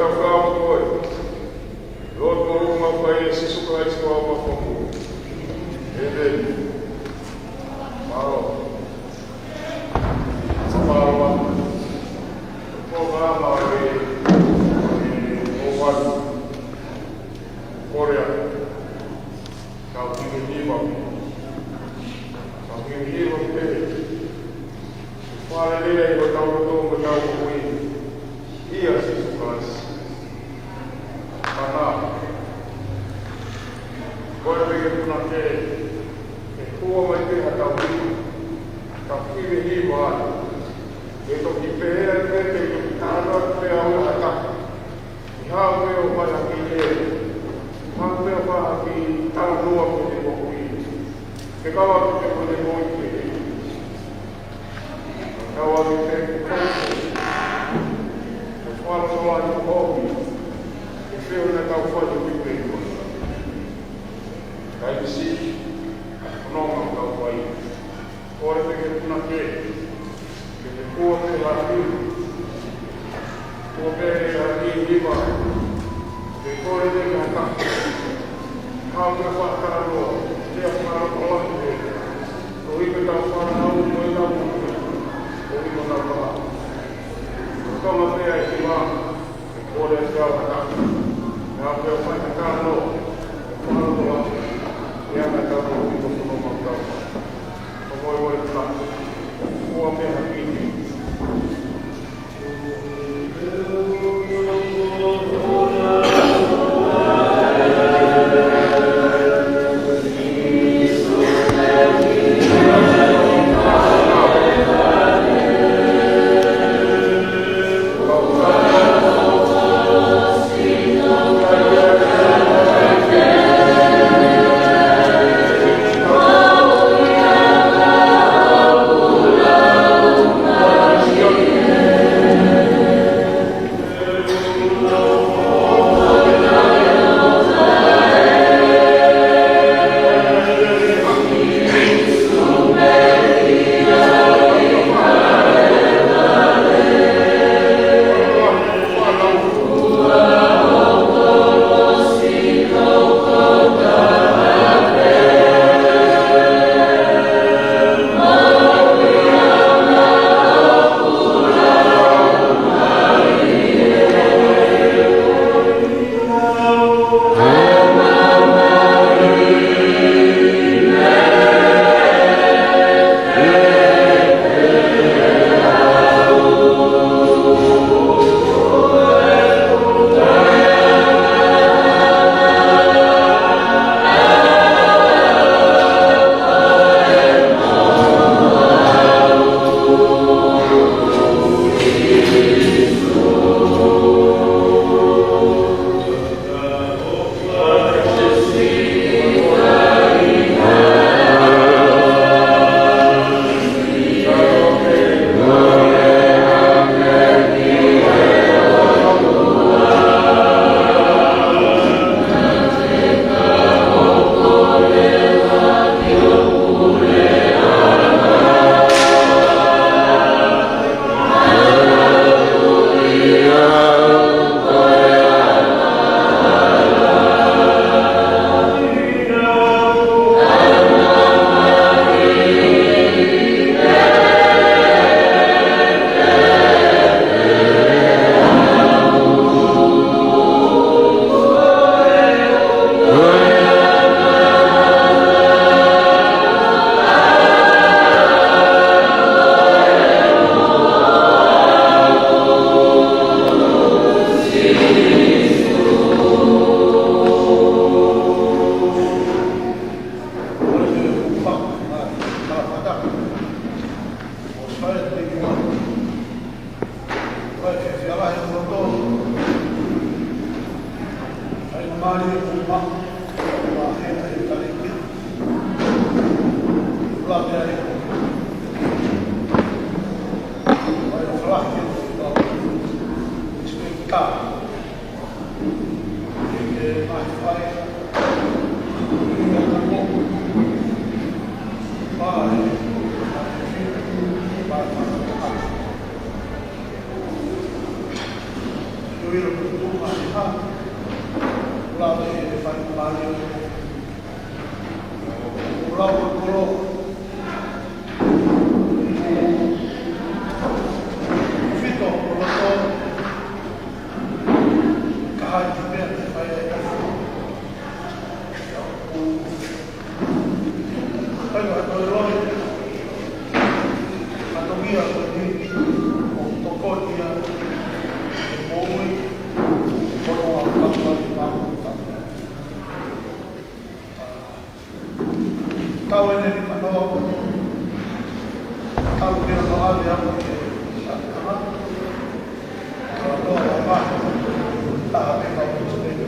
Ana, ko e peke puna ke, ke hua mai pē ha tau hiva, tau hiva hiva ai. Ke toki pehē ai pē ke toki tānaki pē au ʻe ha taha. ʻI hao pē ʻo fai ha kiʻi lea, hao pē ʻo fai ha kiʻi talanoa mo e moʻui. Ke kau atu pē mo e moʻui pē. Kau atu pē ke kau atu. Ko fala sola ni komi. Ke feo na kau fai ni pē. Kai misi, no ma kau fai. Kole pē ke puna ke, ke te kua pē ha kiʻi, kua pē ha kiʻi hiva, ke kole pē ke ha taha. Kau ke fakatalanoa, ke fakatalanoa pē. Ko e hiko tau fānau, ko e tau moʻui, ko e hiko tau fānau. Tama pē ai hiva. Kole atu au ha taha. Naʻa pea fai ka tano. Fānau atu. Ia ka tano i ko tono mau tau. Ko moe moe tano. Kua pē ha kiʻi.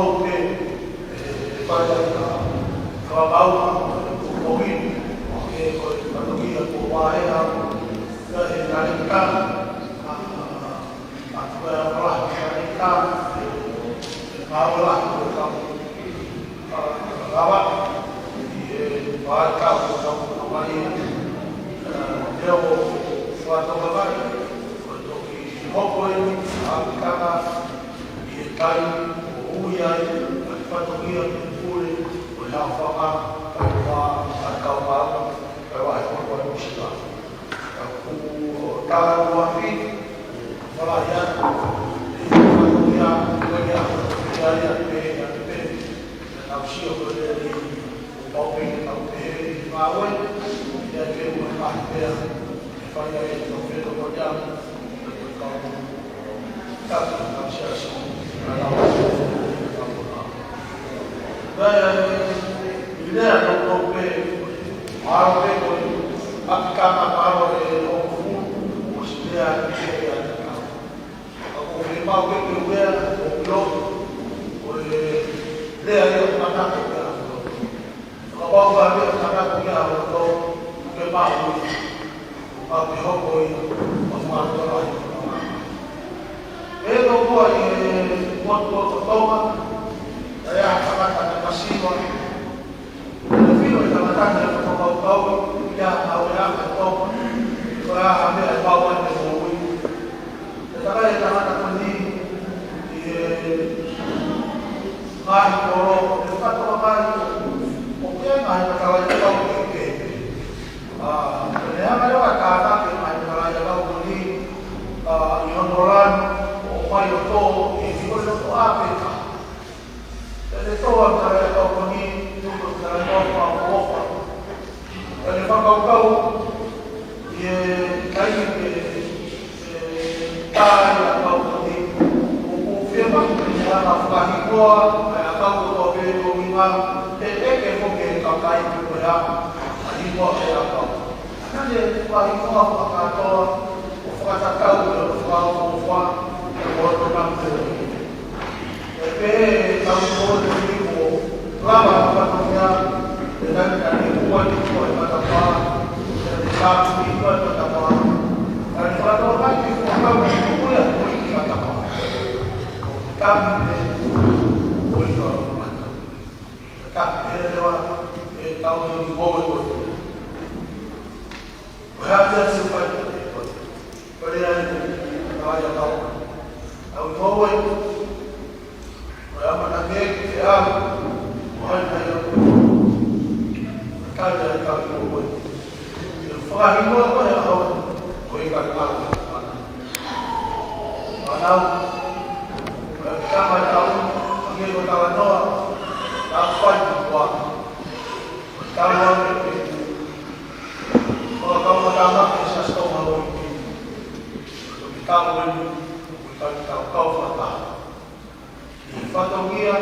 Oke, e, fai ai ka, ka mau, ko kohi, oke, ko e fatongia ko Vaea, ka e naleka, a, a, a, ko e ala, naleka, e, e, maola, ko e kau, a, lava, i e, vae kau, ko e kau, ko mai, a, leo, fatongia mai, ko e toki, hoko e, a, kaka, ʻi he taimi ʻoku ui ai ʻa e fatongia ki he pule ʻo e haʻofanga kae ʻumaʻā ʻa e kau maama kae ʻumaʻā e kau Nuʻusila. Ka kuo tala kuafi, falahi atu, ʻe fatongia, ko ia, ko ia ia, pē, ia, pē, ia, tau sio ko e lelei, ʻo pau pē, tau pehē, ʻi ngāue, ia, pē, ua, ngaahi pea, ʻe fai ai, tau pē, tau pē, ia, Kapau ka ke tangata ki a loto, ke maʻu, ʻa ke hoko ia, ʻo fakatonga ai. E tokua ʻi he motu ʻo Tonga, ʻa e tangata ne masiva, ʻa e filo e tangata ne fakakaukau, ia ʻa e ʻa e Tonga, ko e ʻa e meʻa e pau ai te moʻui. Te takai e tangata ko eni, ʻi he ngaahi kolo, ʻe fakatokangaʻi, ʻoku ʻi ai e ngaahi matalaʻiʻakau kehekehe. ʻA, ʻe hanga ʻe he ʻa e kātaki e ngaahi matalaʻiʻakau ko eni, ʻa, ʻi hono lanu, ʻo mai ʻo tō, ʻi he filo ʻo tō ʻa peka. Pea ne tō ʻa e matalaʻiʻakau ko eni, tuku ʻa e matalaʻiʻakau fakaʻofoʻofa. Pea ne fakakaukau, ʻi he taimi ke, e, tā ʻa e ʻakau ko eni, ʻoku fiemaʻu ke ne hanga fakahingoa, ʻa e ʻakau kotoa pē ʻo ʻuhinga, ʻe ʻeke foki ʻe he kakai pe ko e hā, ʻa e hingoa ʻo e ʻakau. Naʻa ne fakahingoa fakakātoa, ʻo fakatatau, ʻo fakaʻofoʻofa, ʻo ʻoto nang te ʻo ʻi. ʻE pehē ʻe he kau ko e timi ko lava ʻa e fatongia, ʻe nani ka ne kua ni kua e matapā, ʻe ne kāpuni kua e matapā. Ka ne fakatokangaʻi ke fakakau ni kua e kua e matapā. Ko e tami ne kua e matapā. Ka pehē leva ʻe he kau ni kua e kua. Ko e hā pē ia te u fai, ko e, ko e lea ʻa e, ʻa e ʻakau. ʻOku ou ʻi ngoue, ko e ʻamanaki ke ʻalu, ko hai nai au. Ka ʻi ai e kau ʻi ngoue. Ke fakahingoa ko e ʻakau, ko e ʻikai ʻalu, mana. Mana, ko e kama e kau, ʻa ke ko talanoa, ka fai kua. Ko e tau ake ke Ko e kau matāmaki ʻa e Siasi Tonga ʻo e ʻEiki. Ko e tau eni, ko e tau, tau kau fakataha. ʻI he fatongia,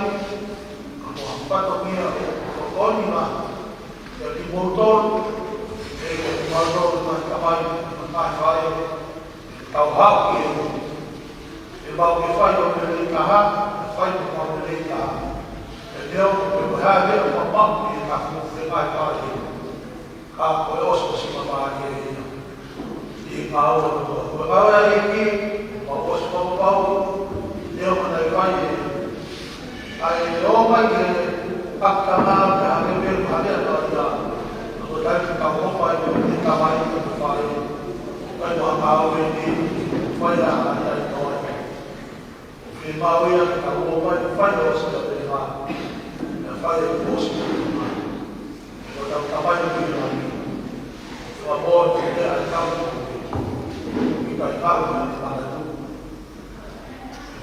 ko e fatongia ʻoku tokoni mai kiate kimoutolu, ʻe kimoutolu ngaahi tamai, ngaahi faʻē, tau haʻu ki he ʻEiki. ʻE mau ke fai ʻo lelei taha, fai ʻo mau lelei taha. ʻE te au, ʻe ko e hā e meʻa ʻoku mau maʻu ʻi he taku ngaahi faʻē. Ka ko e ʻosiʻosi mamahi ʻe ia. ʻI he ngāue ʻo e ʻOtua. Ko e ngāue ʻa e ʻEiki, mau ʻosi fakapapau, ʻe ʻomai ʻe ia. ʻA ia ʻe ʻomai ke pakama, ke hake pē, hake atu ia. Ko e taimi ka ʻomai, ko e tamai, ko e faʻē. Ko e ngāue ʻa e ʻEiki, fai ʻa ia ʻi he toe. Ke mau ia ke tau ō mai, fai ʻosi ka pele mā. Ka fai ʻosi ka pele mā. Ko tau tamai ki he langi. Ko a mo te te ai tau. Ki kai kau mai te mana tu.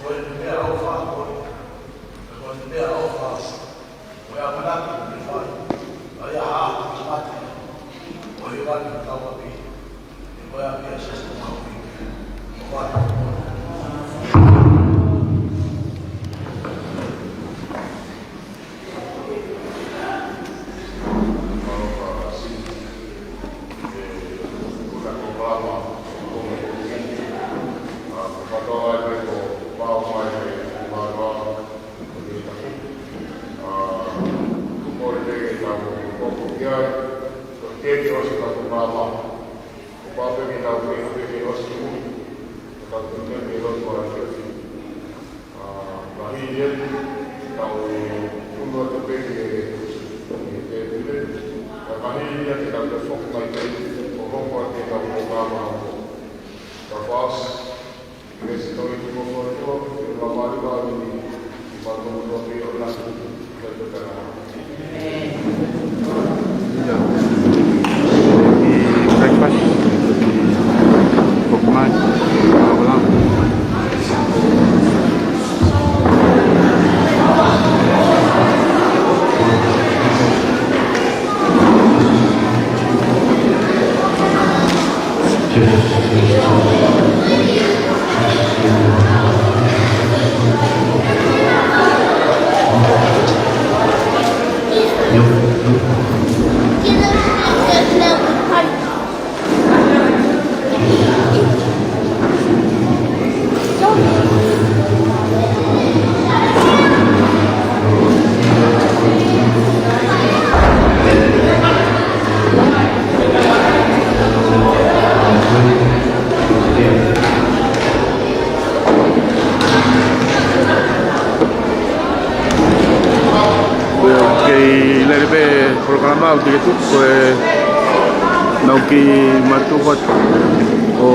Ko e te mea au fa ko. Ko e te mea au fa. Ko e ʻamanaki ke fai, ʻa ia ʻa e mate, ko e vani tau api, ko e api a Siasi Tonga ʻo e ʻEiki, ko e vani. Ia, tau tunu atu pē ki he, ki he tēpile, kae mahino ia ke tau toe foki mai pē, ʻo hoko atu ʻetau polokalama. Ka fas, ki he siʻi tauhi ki mo fo tua, ki he lama i vali, ki fatu mo tua ki o nasu, ki he tēpile. Ia. Ki breakfast. Pokemon. Pokemon. Kei lele pē polokalama ʻo tiketu ko e nau ki matuku atu ʻo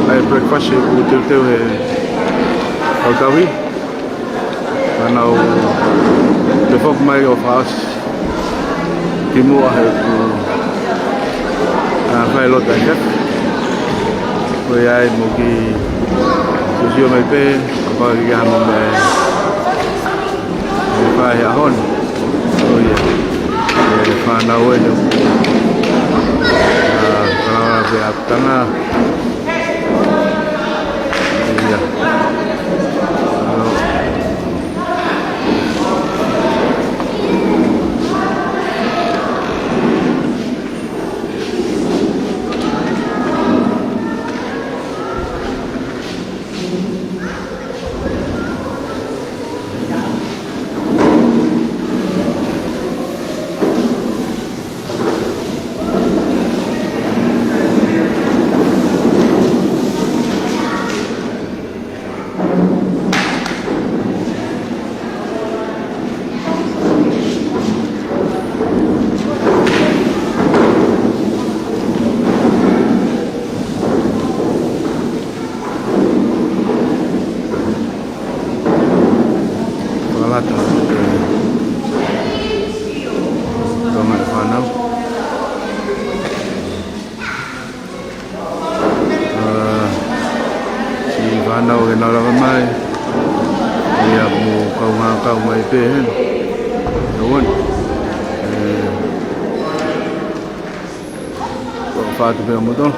ʻai breakfast ʻoku teuteu he kau tauhi. Ka nau toe foki mai ʻo fas ki muʻa he ʻoku, ʻa, fai loto ai ka. Ko ia ai mo ki sio mai pē, kapau ʻe ʻi ai ha meʻa ʻe fai he ʻaho ni. Ko ia. ʻE fānau ʻeni ʻoku, ʻa, kalanga pē ʻa tanga. Ia. Fakalata, eh, tonga e fānau. Ah, siʻi fānau ke nau lava mai. Ia mo kau ngā kau mai pē heni. Tau ʻoni. Eh, ʻo fatu pē ʻa moutolu.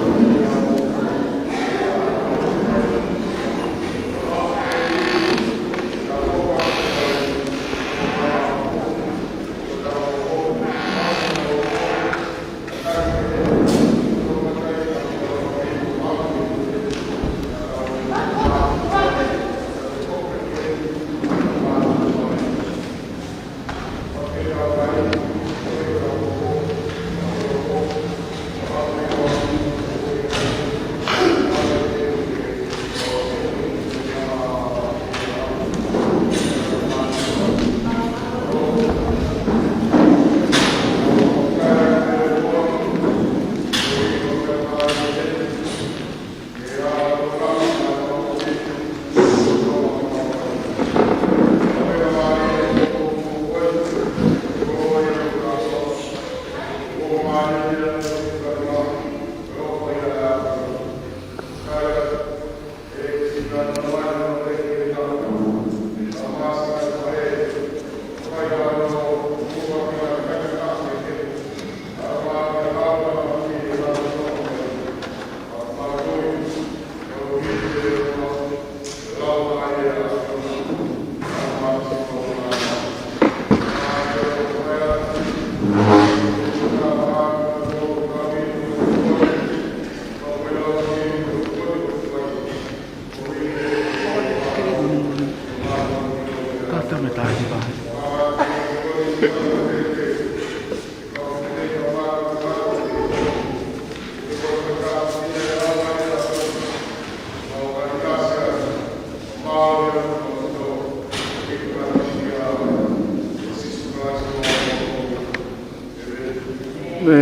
Mālō,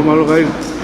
mālō kāinga.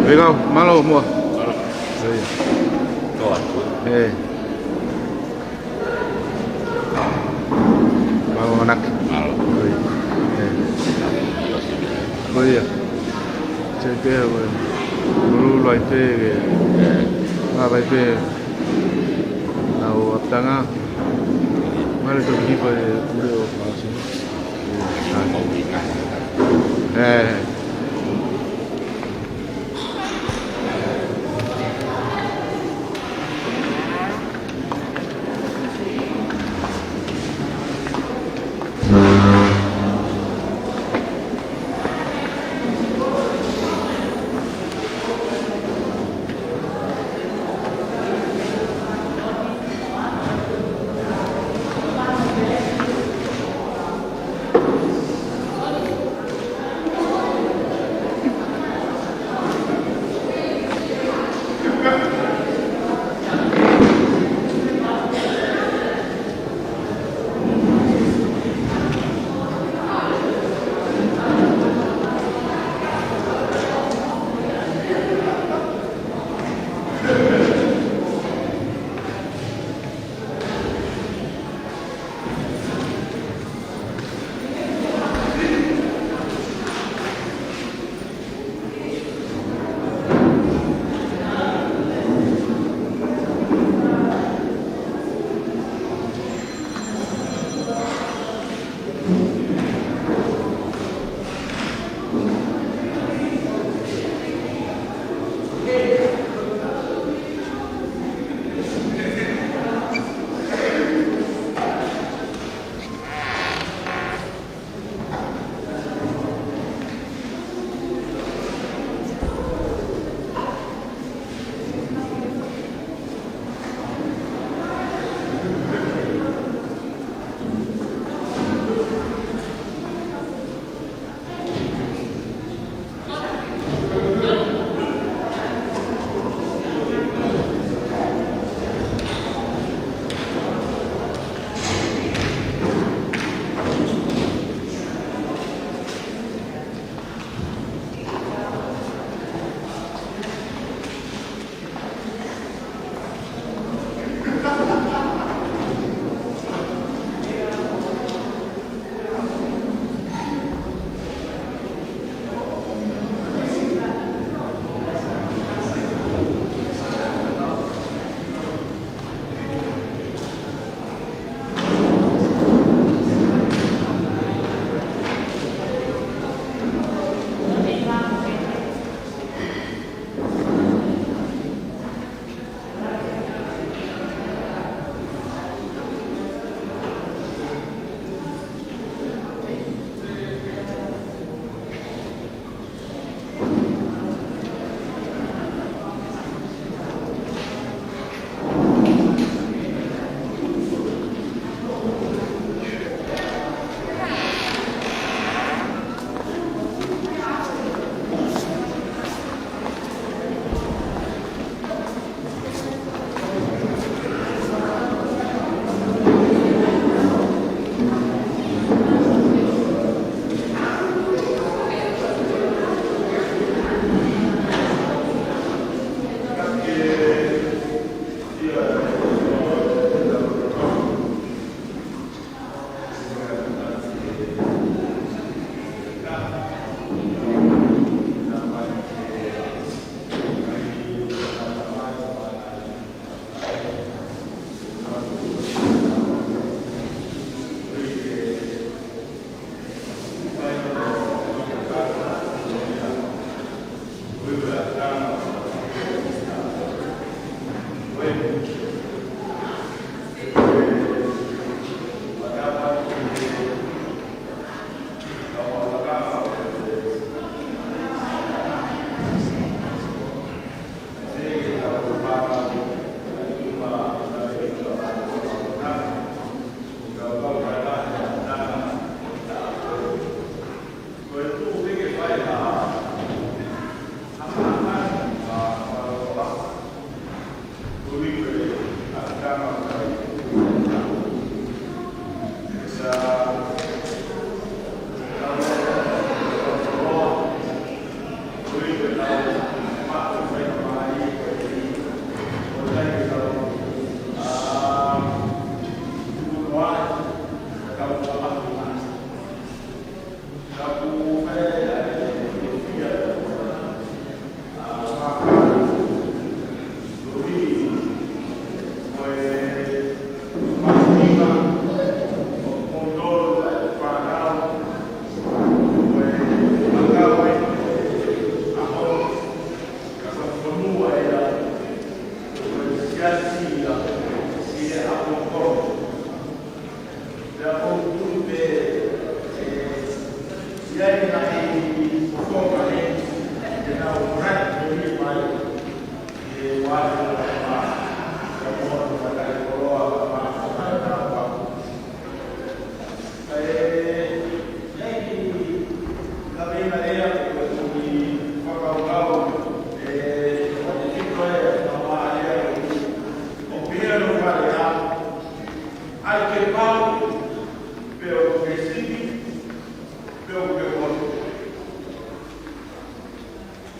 Pekau, mālō muʻa. Mālō. ʻIo. Tō atu. ʻĒ. Mālō ʻamanaki. Mālō. ʻIo. ʻĒ. ʻIo. Sai pē ko e. Mālō, ʻai pē ke. ʻĒ. Mālō, ʻai pē. Nau ʻapitanga. Mālō, toki hipa e pule ʻo Pāsini. ʻĒ.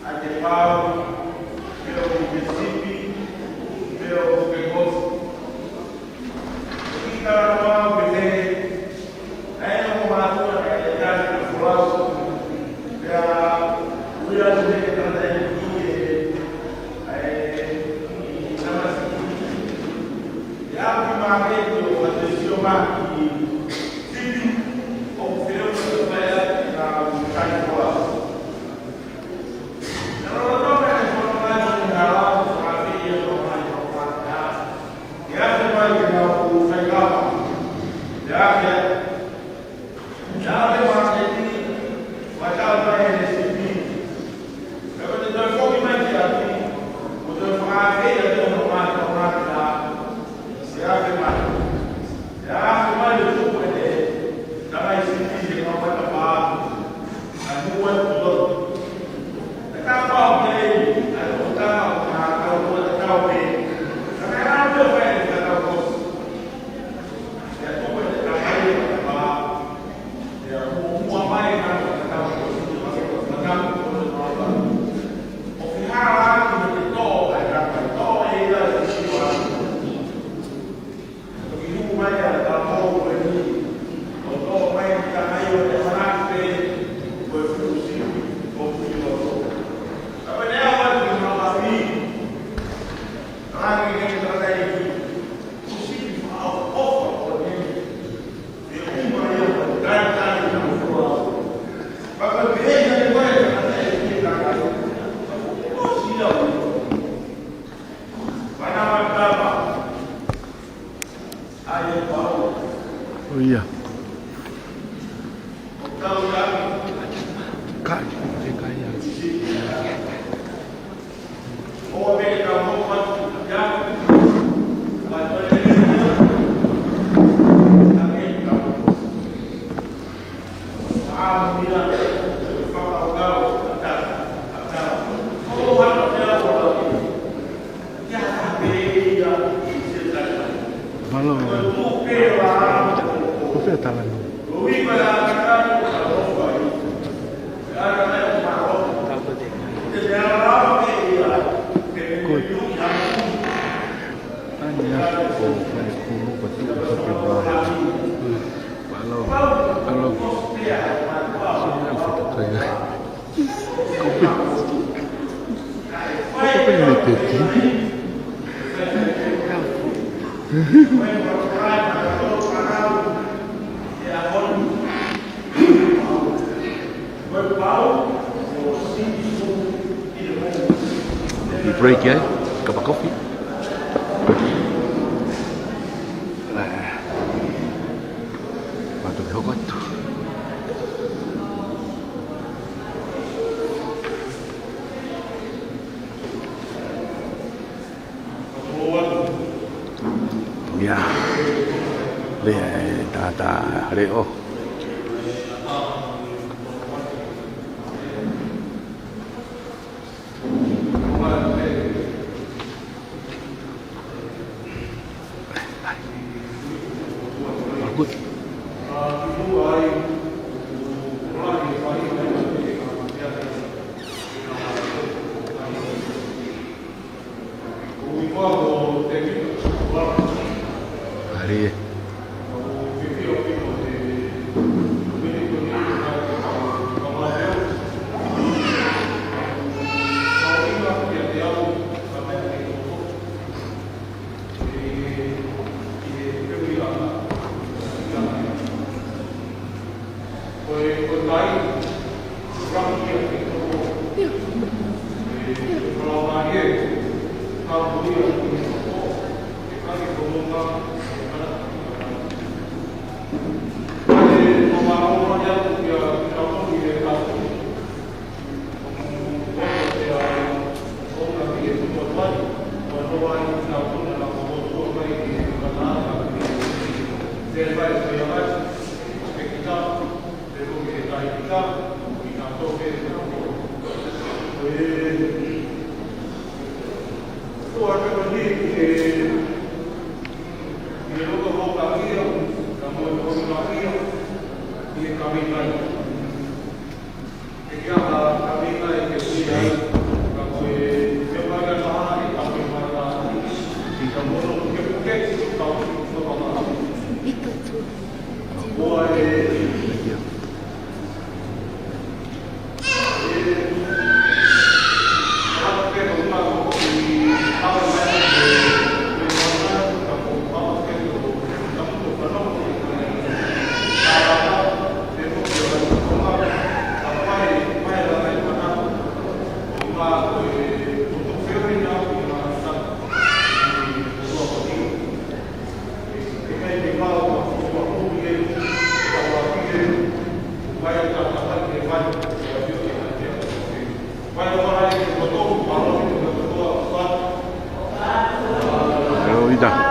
ʻa e pau, pea ʻoku ke sipi, pea ʻoku ke kosi. Kita mau ke te, ʻa e ʻoku mātua na e tani na folau, pea ui atu ke tata e ki e, ʻa e, i tamasi. Pea ki māketi ʻo ka te sio maki sipi, ʻoku feu na te paea ki na tani folau. ʻOia. Kai, kai, kai. Mālō. Ko fē tala ni? Ko, ʻa eni ʻa ko, ko, ko, ko, ko, ko, mālō, mālō. Sio ʻa e fetakai. Ko pē. Ko pē ne peti. Break, eh? Cup of coffee. Mātou ke hoko atu. ʻIa. Lea e tangata leʻo. Good. ʻAli. Io, ita.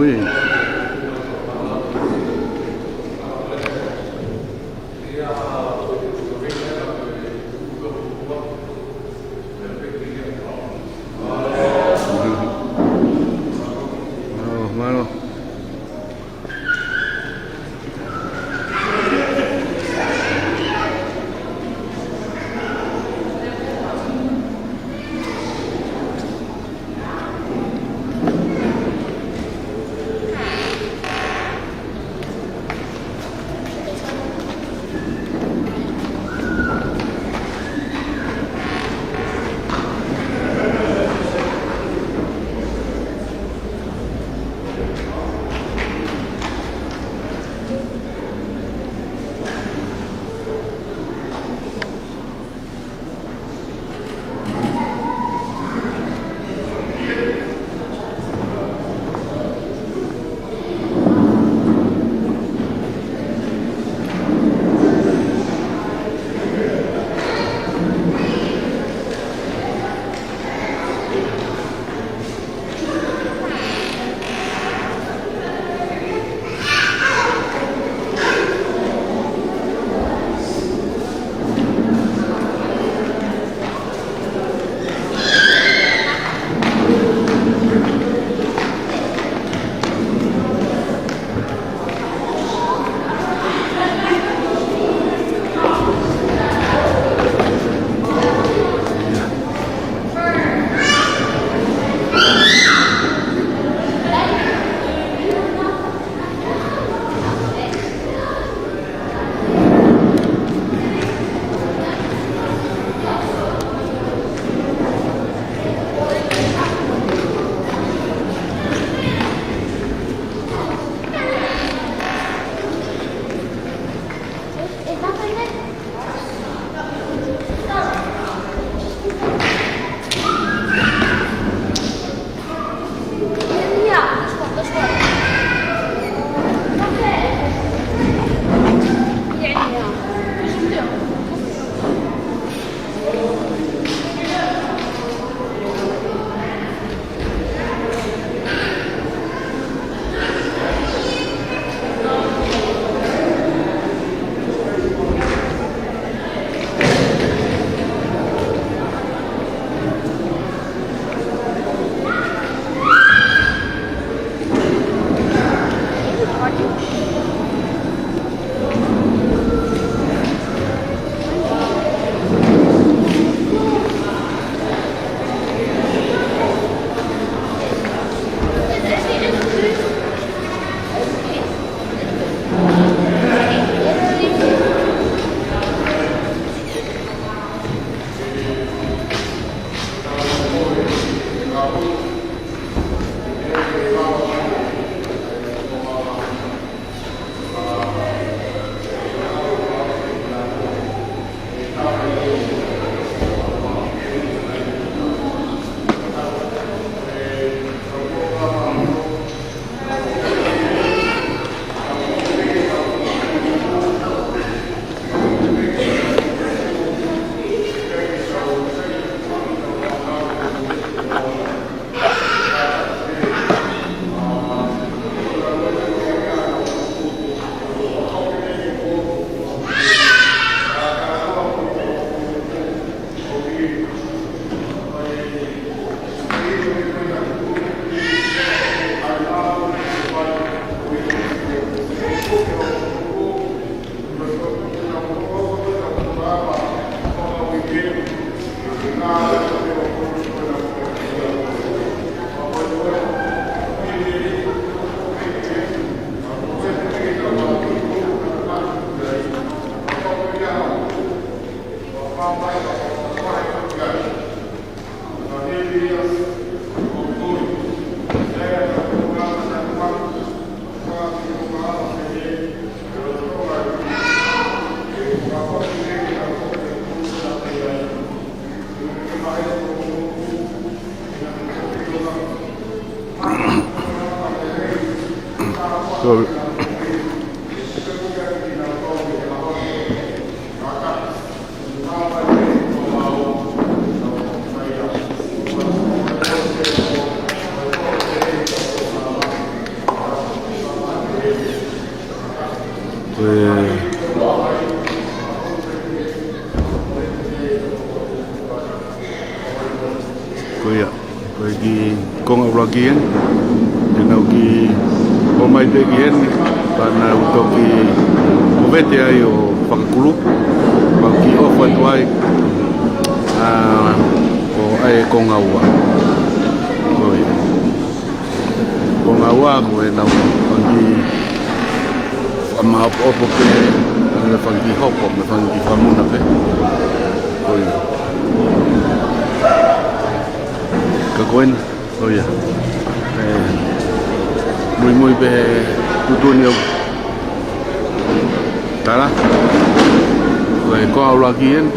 Ui. Mālō, mālō. Ko Ko e, ko ia, ko e kiʻi konga ʻuluaki eni, te nau kiʻi ō mai pē ki heni, pea nau toki movete ai ʻo fakakulupu, pea kiʻi ʻofa atu ai, ʻa, ʻo ʻai e konga ua. Ko ia. Konga ua ko ʻenau fanga kiʻi fakamāʻopoʻopo pē, ʻa e fanga kiʻi hopo, mo e fanga kiʻi fakamuna pē. Ko ia. Ka ko eni, ko ia. ʻE, muimui pē he tuʻutuʻuni ʻoku tala. Ko e konga ʻuluaki eni.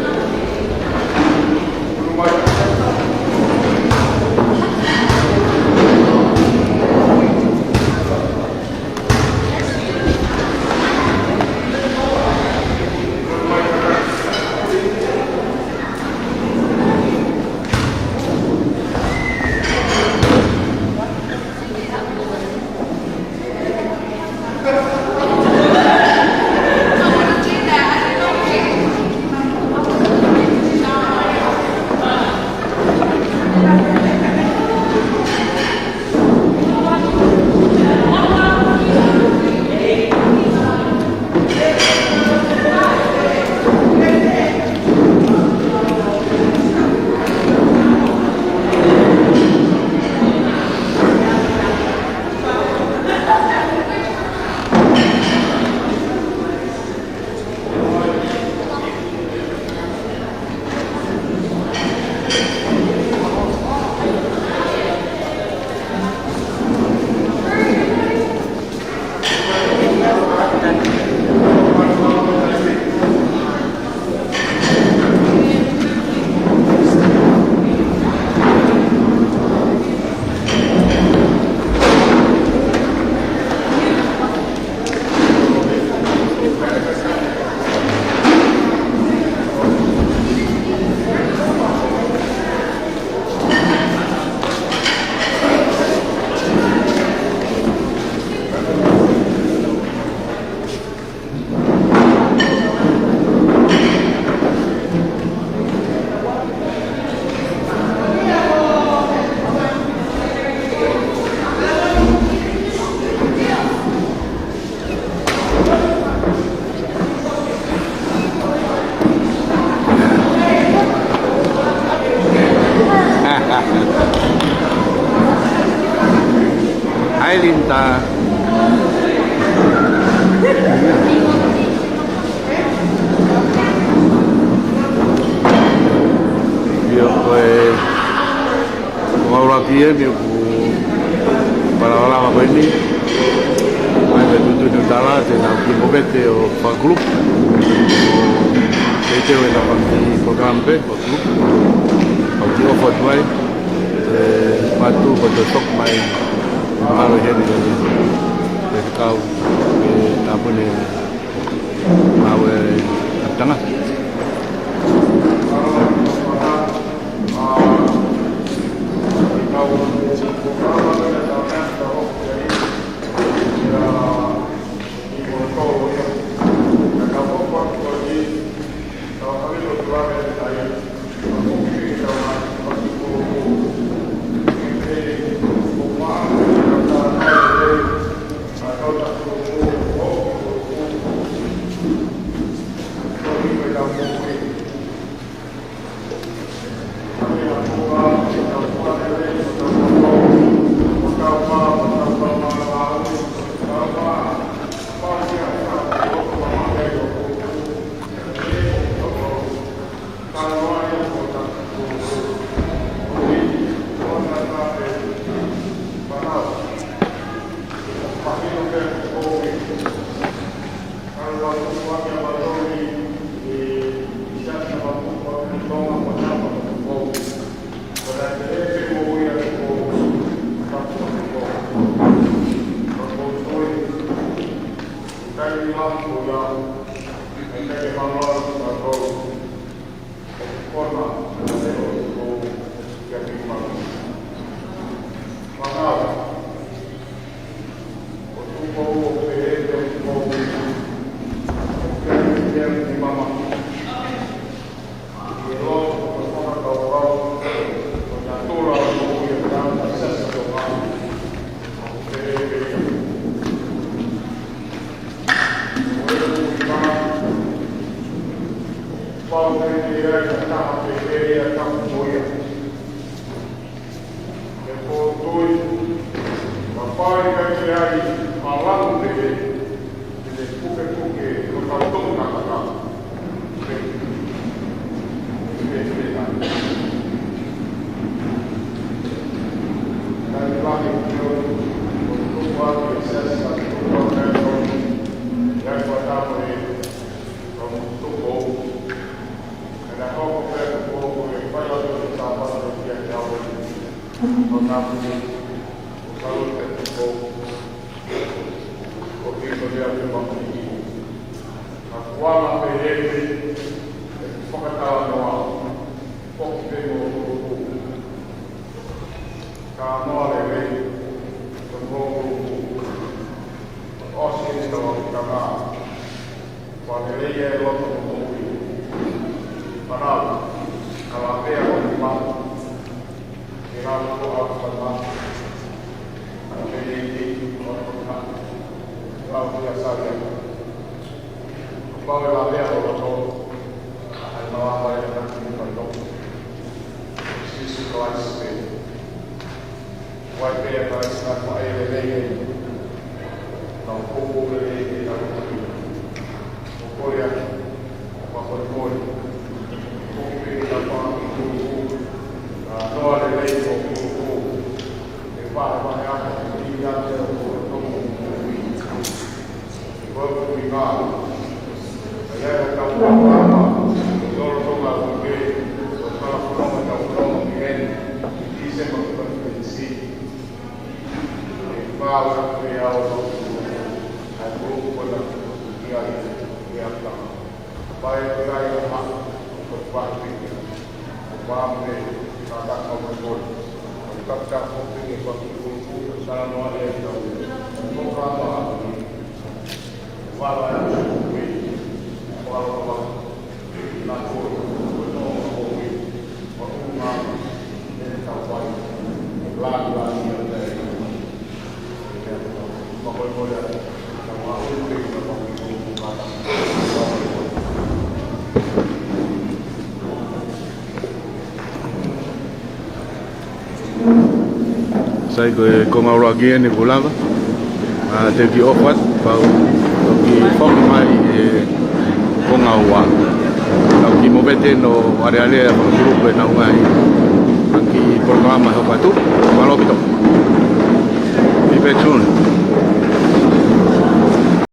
Hai, Linda. ʻIo, ko e, ko e ʻuluaki eni ʻoku palavalava ko eni. ʻAi, pea tuʻutuʻuni ʻoku tala, te nau kiʻi movete ʻo fakakulupu. ʻO teuteu ʻenau fanga kiʻi polokalama pē, fakakulupu. ʻOku kiʻi ʻofa atu ai, ʻe, mātuʻa ko e toki mai, mālō heni, ʻe, ʻe kau, ʻe, tāpuni, mau e, ʻapitanga. Sai, ko e konga ʻuluaki eni kuo lava. ʻA, te u kiʻi ʻofa atu, pea u toki foki mai he konga ua. Tau kiʻi movete ʻo alealea fakakulupu ʻenau ngaahi, ʻa e kiʻi polokalama ʻe hoko atu. Mālō ʻaupito. Be back soon.